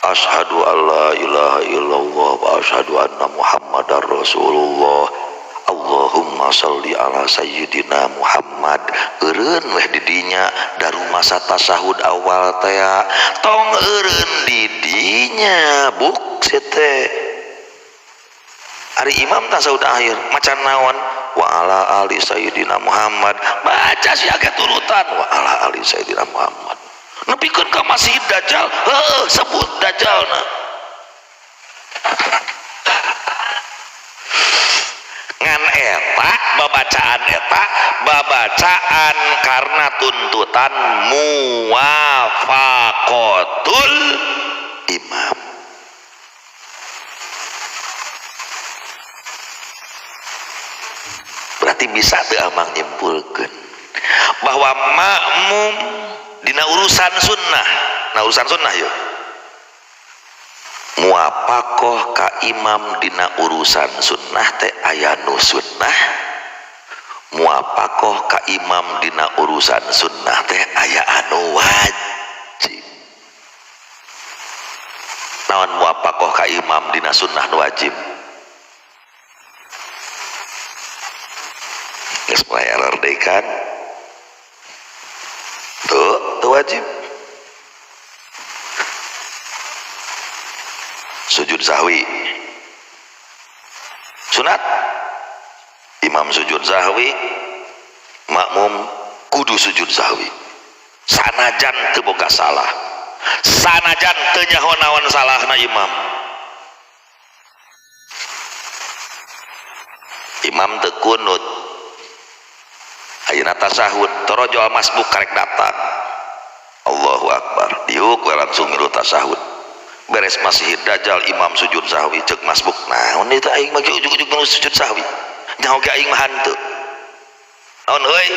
Asyhadu alla ilaha illallah wa asyhadu anna Muhammadar Rasulullah. Allahumma sholli ala sayyidina Muhammad. Eureun weh di dinya darumasa tasahud awal teh, tong eureun di dinya buk si teh. Ari imam tasahud akhir maca naon? Wa ala ali sayyidina Muhammad. Baca sia ge turutan wa ala ali sayyidina Muhammad. Nepikeun ka Masih Dajjal, heuh sebut Dajjalna. Ngan eta babacaan eta babacaan karena tuntutan muwafaqatul imam. Berarti bisa teu amang nyimpulkeun bahwa makmum dina urusan sunnah, nah urusan sunnah yeuh muwafaqah ka imam dina urusan sunnah teh aya nu sunnah, muwafaqah ka imam dina urusan sunnah teh aya anu wajib. Naon muwafaqah ka imam dina sunnah nu wajib? Geus mulai error deui kan? Tuh, tuh wajib. Sujud sahwi sunat, imam sujud sahwi, makmum kudu sujud sahwi sanajan teu boga salah, sanajan teu nyaho naon salahna imam. Imam teu kunut, ayeuna tasahud, torojol masbuk karek datang, Allahu akbar, diuk we langsung milu tasahud. Beres Masih Dajjal imam sujud sahwi, cek masbuk naon ieu teh aing mah ujug-ujug nu sujud sahwi, nyaho ge aing mah hanteu. Naon euy?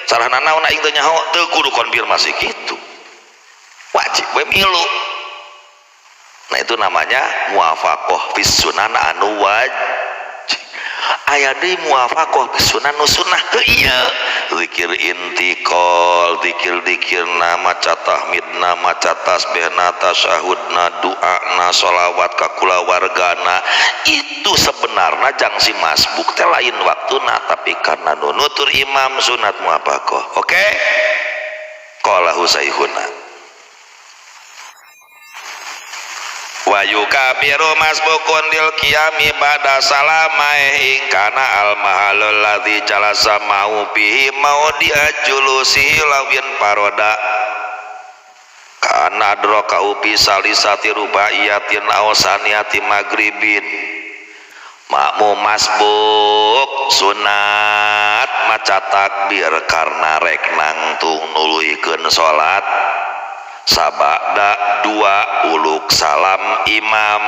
Salahna naon aing teu nyaho? Teu kudu konfirmasi kitu. Wajib we milu. Nah itu namanya muwafaqah fis sunan anu wajib. Aya deui muwafaqah sunnah nu sunnah heuh ieu zikir intiqal, zikir-zikirna, maca tahmidna, maca tasbihna, tasyahudna, doana, sholawat ka kulawargana. Itu sebenarnya jang si masbuk teh lain waktuna, tapi karena nu nutur imam sunat muwafaqah. Oke? Qala Husaihuna wa yukabiru masbukun lil qiyami ba'da salamai in kana al mahalul ladzi jalasa mau bihi maudi'a julusi lawin paroda kana adraka upi salisati rubaiyatin aw saniyati magribin. Makmum masbuk sunat maca takbir karena rek nangtung nuluykeun salat sabada dua uluk salam imam.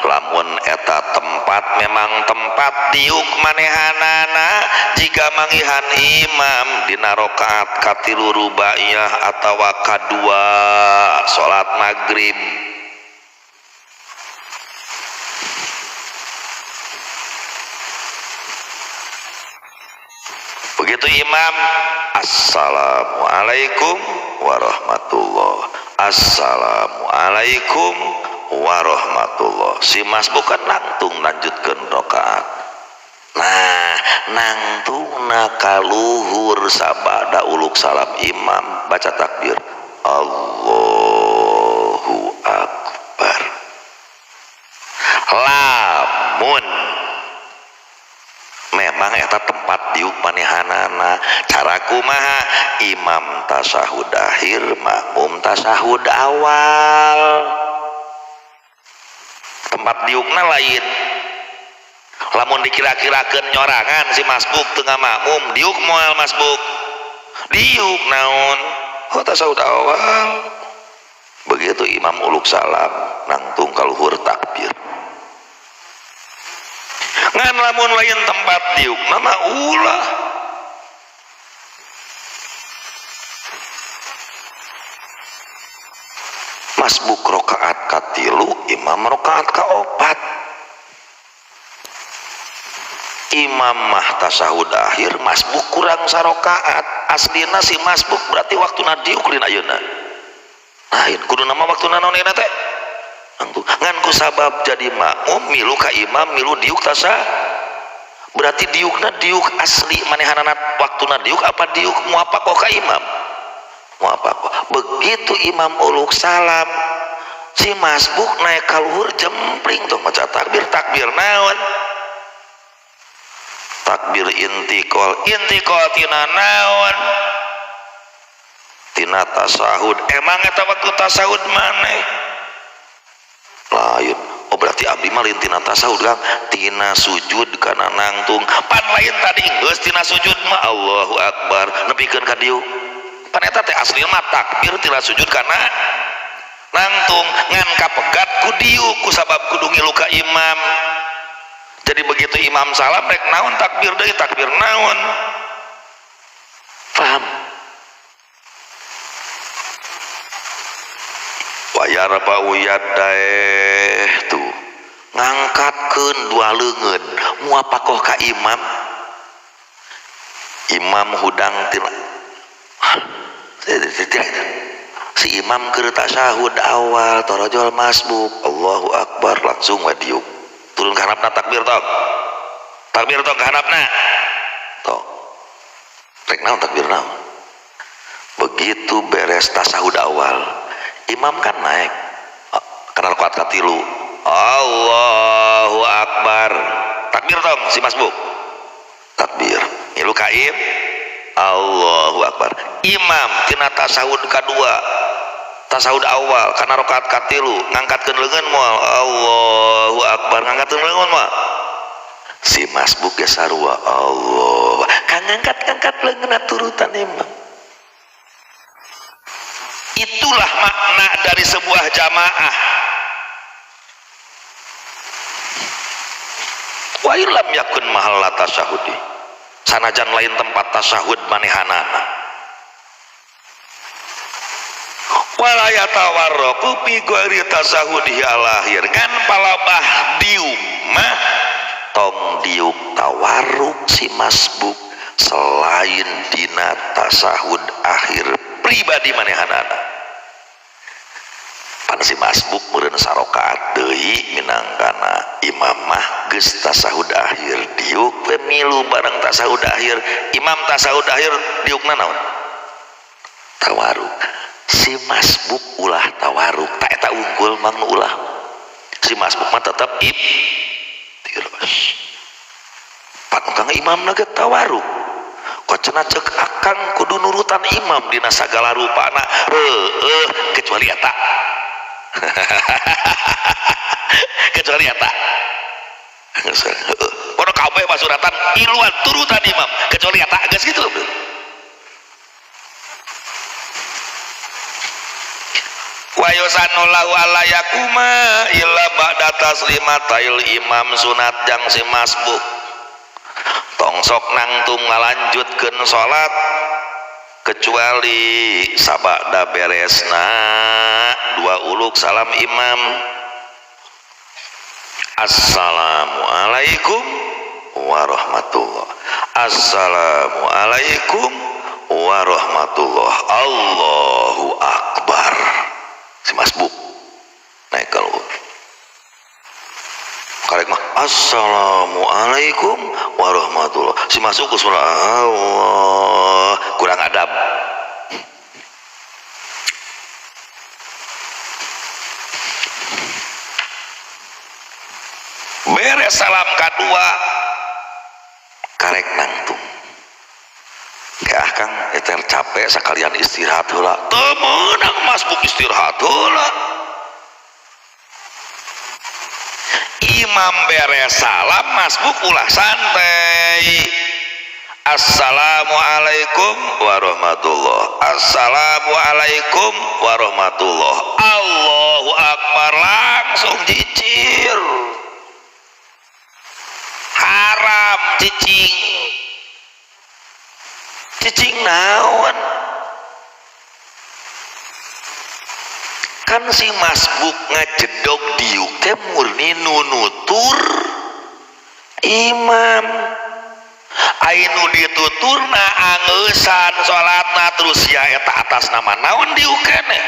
Lamun eta tempat memang tempat diuk manehanana jika mangihan imam dina rakaat katilu rubaiyah atawa kadua salat magrib. Begitu imam assalamualaikum warahmatullah, assalamualaikum warahmatullah, si masbuk kan nangtung lanjutkan rakaat. Nah nangtungna kaluhur sabada uluk salam imam baca takbir Allahu akbar. Lamun memang eta tempat diuk manehanana, cara kumaha imam tasahud akhir makmum tasahud awal, tempat diukna lain. Lamun dikira-kirakeun nyorangan si masbuk tengah makmum diuk moal masbuk diuk naon oh tasahud awal. Begitu imam uluk salam nangtung kaluhur takbir. Ngan lamun lain tempat diuk nama ulah. Masbuk rakaat katilu, imam rakaat kaopat. Imam mah tasahud akhir, masbuk kurang sarokaat. Aslina si masbuk berarti waktuna diuk lain ayeuna. Lain kudu nama waktuna naon ayeuna teh? Ngan ku sabab jadi makmum milu ka imam milu diuk tasa, berarti diukna diuk asli manehanana waktuna diuk apa diuk muwafaqah ka imam muwafaqah. Begitu imam uluk salam si masbuk naik ka luhur jempling tuh maca takbir, takbir naon? Takbir intiqal, intiqal tina naon? Tina tasahud. Emang eta waktu tasahud maneh? Lain. Oh berarti abdi mah lain tina tasahud Kang, tina sujud kana nangtung. Pan lain tadi geus tina sujud mah Allahu akbar nepikeun ka dieu. Pan eta teh asli mah takbir tina sujud kana nangtung, ngan kapegat ku dieu ku sabab kudu ngilu ka imam. Jadi begitu imam salam rek naon takbir deui, takbir naon? Paham? Wayar yadaeh tuh ngangkatkeun dua leungeun muapakoh ka imam. Imam hudang tina si imam keur tasyahud awal torojol masbuk Allahu akbar langsung we diuk turun ka harapna takbir tok, takbir tok ka harapna tok rek naon takbir naon. Begitu beres tasyahud awal imam kan naik karena rakaat katilu Allahu akbar takbir tong si masbuk takbir ngilu kaim Allahu akbar. Imam tina tasahud kadua tasahud awal karena rakaat katilu ngangkatkeun leungeun moal Allahu akbar ngangkatkeun leungeun moal si masbuk ge sarua Allah kang ngangkat-ngangkat leungeun turutan imam. Itulah makna dari sebuah jamaah. Wa illam yakun mahalla tasyahudi, sanajan lain tempat tasyahud manehanana. Wala yatawarraqu fi ghairi tasyahudi alahir, ngan palabah diuk mah Tong diuk tawarruk si masbuk selain dina tasahud akhir pribadi manehanana. Pan si masbuk meureun sarokaat deui minangkana imam mah geus tasahud akhir diuk we milu bareng tasahud akhir. Imam tasahud akhir diukna naon? Tawarruk. Si masbuk ulah tawarruk, tak eta unggul mang nu ulah. Si masbuk mah tetep iftiros. Pan kang imam ge tawarruk. Kok cenah ceuk akang kudu nurutan imam dina sagala rupana, heueuh kecuali eta. Kecuali eta. Kono kabeh pasuratan iluan turutan imam kecuali eta geus kitu. Wa yusanu lahu alla yakuma illa ba'da taslimatail imam sunat jang si masbuk. Tong sok nangtung ngalanjutkeun salat kecuali sabada beresna dua uluk salam imam. Assalamualaikum warahmatullah. Assalamualaikum warahmatullah. Allahu akbar. Si masbuk naik ke luhur. Karek mah assalamualaikum warahmatullah. Si masuk ke surah Allah kurang adab. Beres salam kedua karek nangtung. Ya kang eter capek sekalian istirahat heula. Teu meunang masbuk istirahat heula. Imam beres salam masbuk ulah santai. Assalamualaikum warahmatullah. Assalamualaikum warahmatullah. Allahu akbar langsung cicir. Haram cicing. Cicing naon? Kan si masbuk ngajedog diuk teh murni nunutur imam. Ainu dituturna angeusan salatna terus ya eta atas nama naon diuk keneh.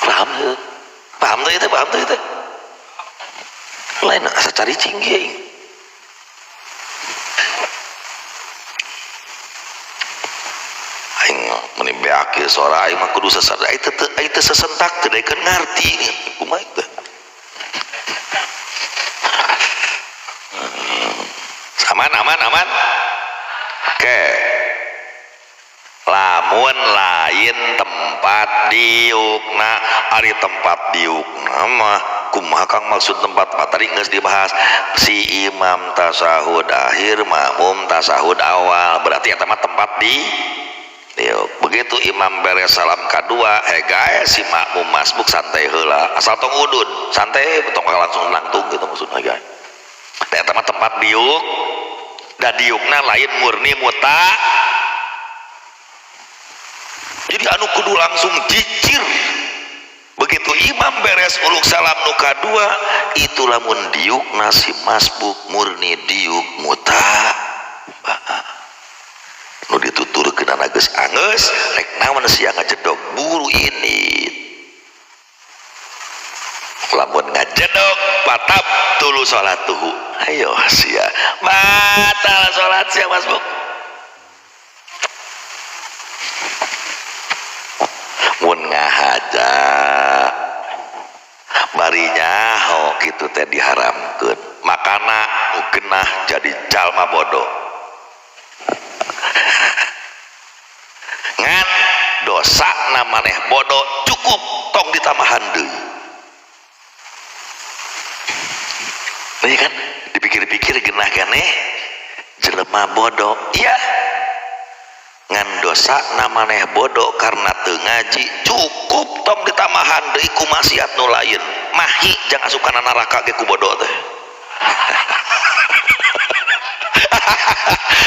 Paham teu? Paham teu itu? Paham teu itu? Lain asa cari cinggi. Aing meni beak ieu sora aing mah kudu sesat. Aing teu aing teu sesentak teu daekeun ngarti kumaha teh. Aman aman aman. Oke. Lamun lain tempat diukna, ari tempat diukna mah kumaha kang maksud tempat tadi geus dibahas. Si imam tasahud akhir, makmum tasahud awal, berarti eta mah tempat di diuk. Begitu imam beres salam kadua, hegae si makmum masbuk santai heula, asal tong udud, santai tong langsung nangtung gitu maksudna gae. Eta mah tempat diuk, da diukna lain murni muta. Jadi anu kudu langsung cicir. Begitu imam beres uluk salam nu kadua, itu lamun diuk nasi masbuk murni diuk muta. Nu dituturkeun geus angeus, rek naon sia ngajedog buru ini. Lamun ngajedog batab tulu salatuhu. Ayo sia batal salat sia masbuk. Mun ngahaja bari nyaho kitu teh diharamkeun, makana nu genah jadi jalma bodoh. Ngan dosa na maneh bodoh cukup tong ditambahan deui. Ini kan dipikir-pikir genah keneh jelema bodoh, iya ngan dosa na maneh bodoh karena teu ngaji cukup tong ditambahan deui ku maksiat nu lain. Mahi jang asup kana neraka ge ku bodoh teh.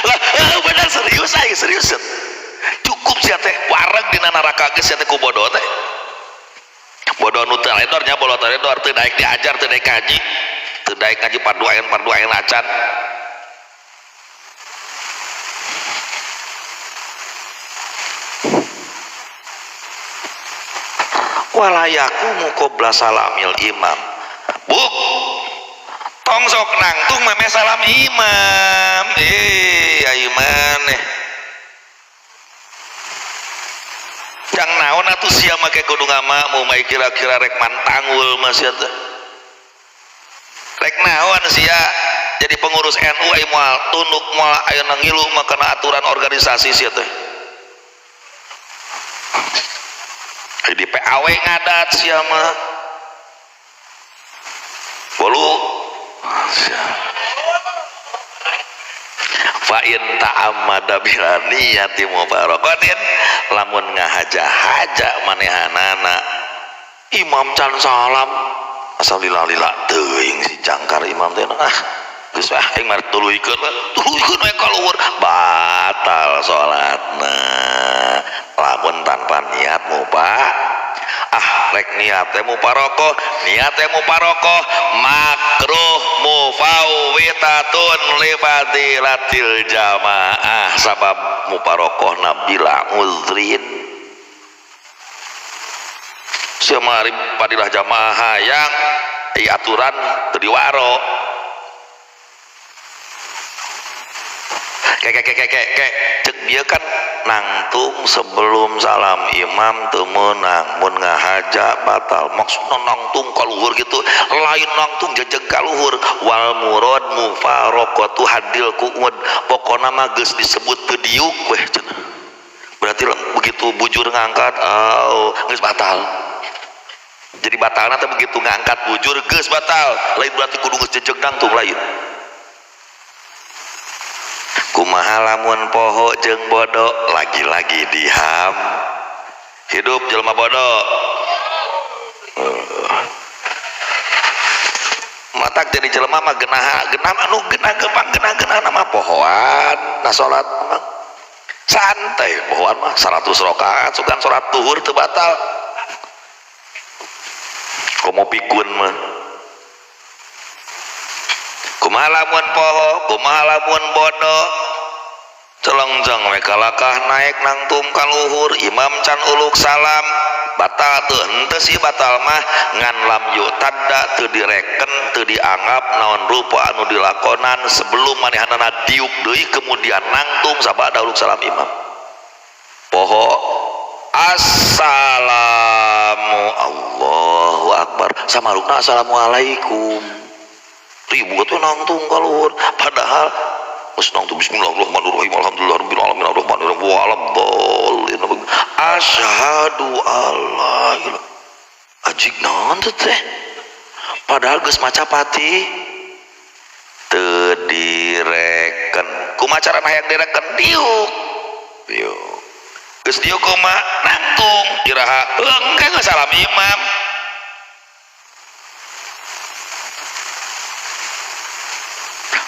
Lah bener serius aing serius. Cukup sia teh wareg dina neraka ge sia teh ku bodoh teh. Bodoh nu teu ledor nya, bodoh teu ledor teu daek diajar teu daek ngaji. Teu daek ngaji fardu ain acan. Walayakumu qabla salamil imam. Buk tong sok nangtung memeh salam imam. Ayo maneh. Jang naon atuh sia make kudu ngamakmum ai kira-kira rek mantangul mah sia teh. Rek naon sia jadi pengurus NU ai moal tunduk moal ayeuna ngilu mah kana aturan organisasi sia teh. Di PAW ngadat sia mah. Bolu fa in ta'ammada bila niyati mubarakatin lamun ngahaja-haja manehanana imam can salam asal lila-lila teuing si jangkar imam teh ah geus ah aing mah tuluykeun we kaluhur batal salatna lamun tanpa niat mubah ah rek niat teh mubarokoh niat teh mubarokoh makruh mufawwitatun li fadilatil jamaah sabab mubarokoh nabila uzrin semari padilah jamaah yang aturan teu diwaro kek cek dia kan nangtung sebelum salam imam teu meunang mun ngahaja batal maksudna nangtung kaluhur gitu lain nangtung jejeg kaluhur wal murad mufaraqatu hadil qu'ud pokona mah geus disebut teu diuk weh cenah berarti begitu bujur ngangkat oh geus batal jadi batalna teh begitu ngangkat bujur geus batal lain berarti kudu geus jejeg nangtung lain. Kumaha lamun poho jeung bodoh lagi-lagi diham hidup jelema bodoh matak jadi jelema mah genah genah anu genah gepang genah genah nama pohoan nah salat mah santai pohoan mah 100 rakaat sugan salat zuhur teu batal komo pikun mah. Kumaha lamun poho kumaha lamun bodoh celengjeng we kalakah naik nangtung kaluhur imam can uluk salam batal teu henteu sih batal mah ngan lam yutadda teu direken teu dianggap naon rupa anu dilakonan sebelum manehanana diuk deui kemudian nangtung sabada uluk salam imam poho assalamu allahu akbar samarukna assalamualaikum ribut tuh nangtung kaluhur padahal geus nangtung bismillahirrahmanirrahim alhamdulillahirabbil alamin arrahmanirrahim waladdallin asyhadu alla ilaha ajig naon teh padahal geus maca pati teu direken kumaha carana hayang direken diuk diuk geus diuk kumaha nangtung iraha engke geus salam imam.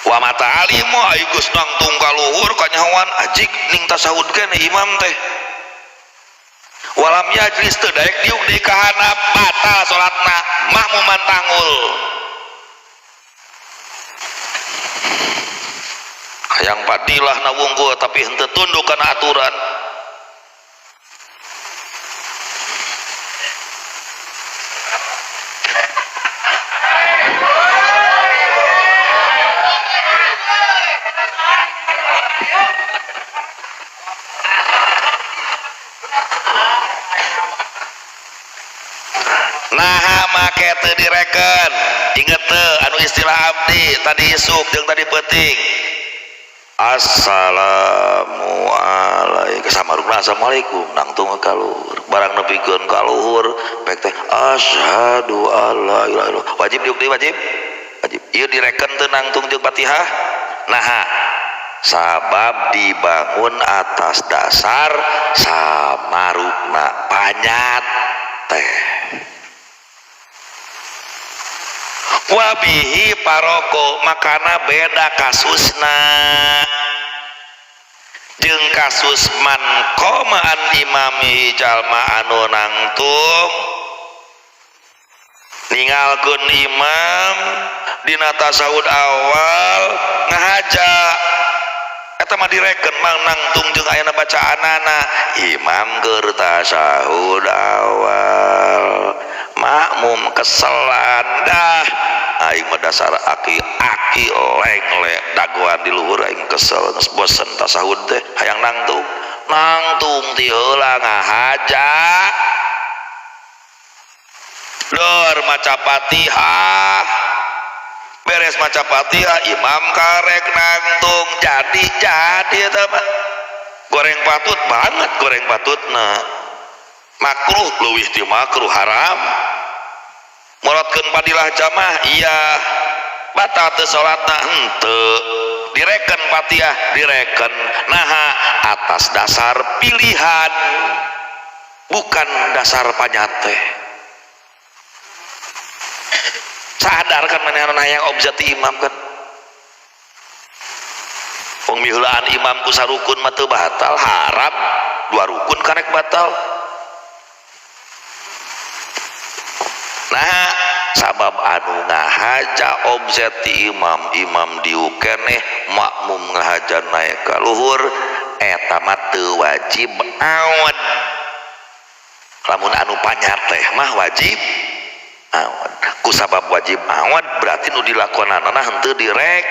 Wa mata alimu ayu geus nangtung kaluhur kanyahoan ajig ning tasahud keneh imam teh walam yajlis teu daek diuk di kahanap batal salatna makmuman tanggul hayang padilah na wungkul tapi henteu tunduk kana aturan. Nah make teu direken inget teu anu istilah abdi tadi isuk jeung tadi peuting assalamualaikum samarukna assalamualaikum nangtung ka luhur barang nepikeun ka luhur pek teh asyhadu alla ilaha illallah wajib diuk deui wajib wajib ieu direken teu nangtung jeung Fatihah naha sabab dibangun atas dasar samarukna panyat teh wabihi paroko makana beda kasusna jeung kasus man qomaan imami jalma anu nangtung ningalkeun imam Dina tasahud awal ngahaja eta mah direken mang nangtung jeung ayana bacaanana. Imam keur tasahud awal, makmum keselan dah aing mah dasar aki-aki lengle dagoan di luhur aing kesel geus bosen tasahud teh hayang nangtung. Nangtung ti heula ngahaja dor maca Fatihah, beres maca Fatihah imam karek nangtung jadi eta mah goreng patut banget, goreng patutna makruh leuwih ti makruh haram. Morotkeun padilah jamaah iya, batal teu salatna henteu, direken Fatihah direken. Naha? Atas dasar pilihan bukan dasar panyate. Sadar kan manehna yang objek imam kan wong miheulaan imam ku sarukun mah teu batal, haram dua rukun karek batal. Nah sabab anu ngahaja objek ti imam, imam diuk keneh makmum ngahaja naik ka luhur eta mah teu wajib awad. Lamun anu panyateh mah wajib awad. Ku sabab wajib awad berarti nu dilakonanana henteu direk.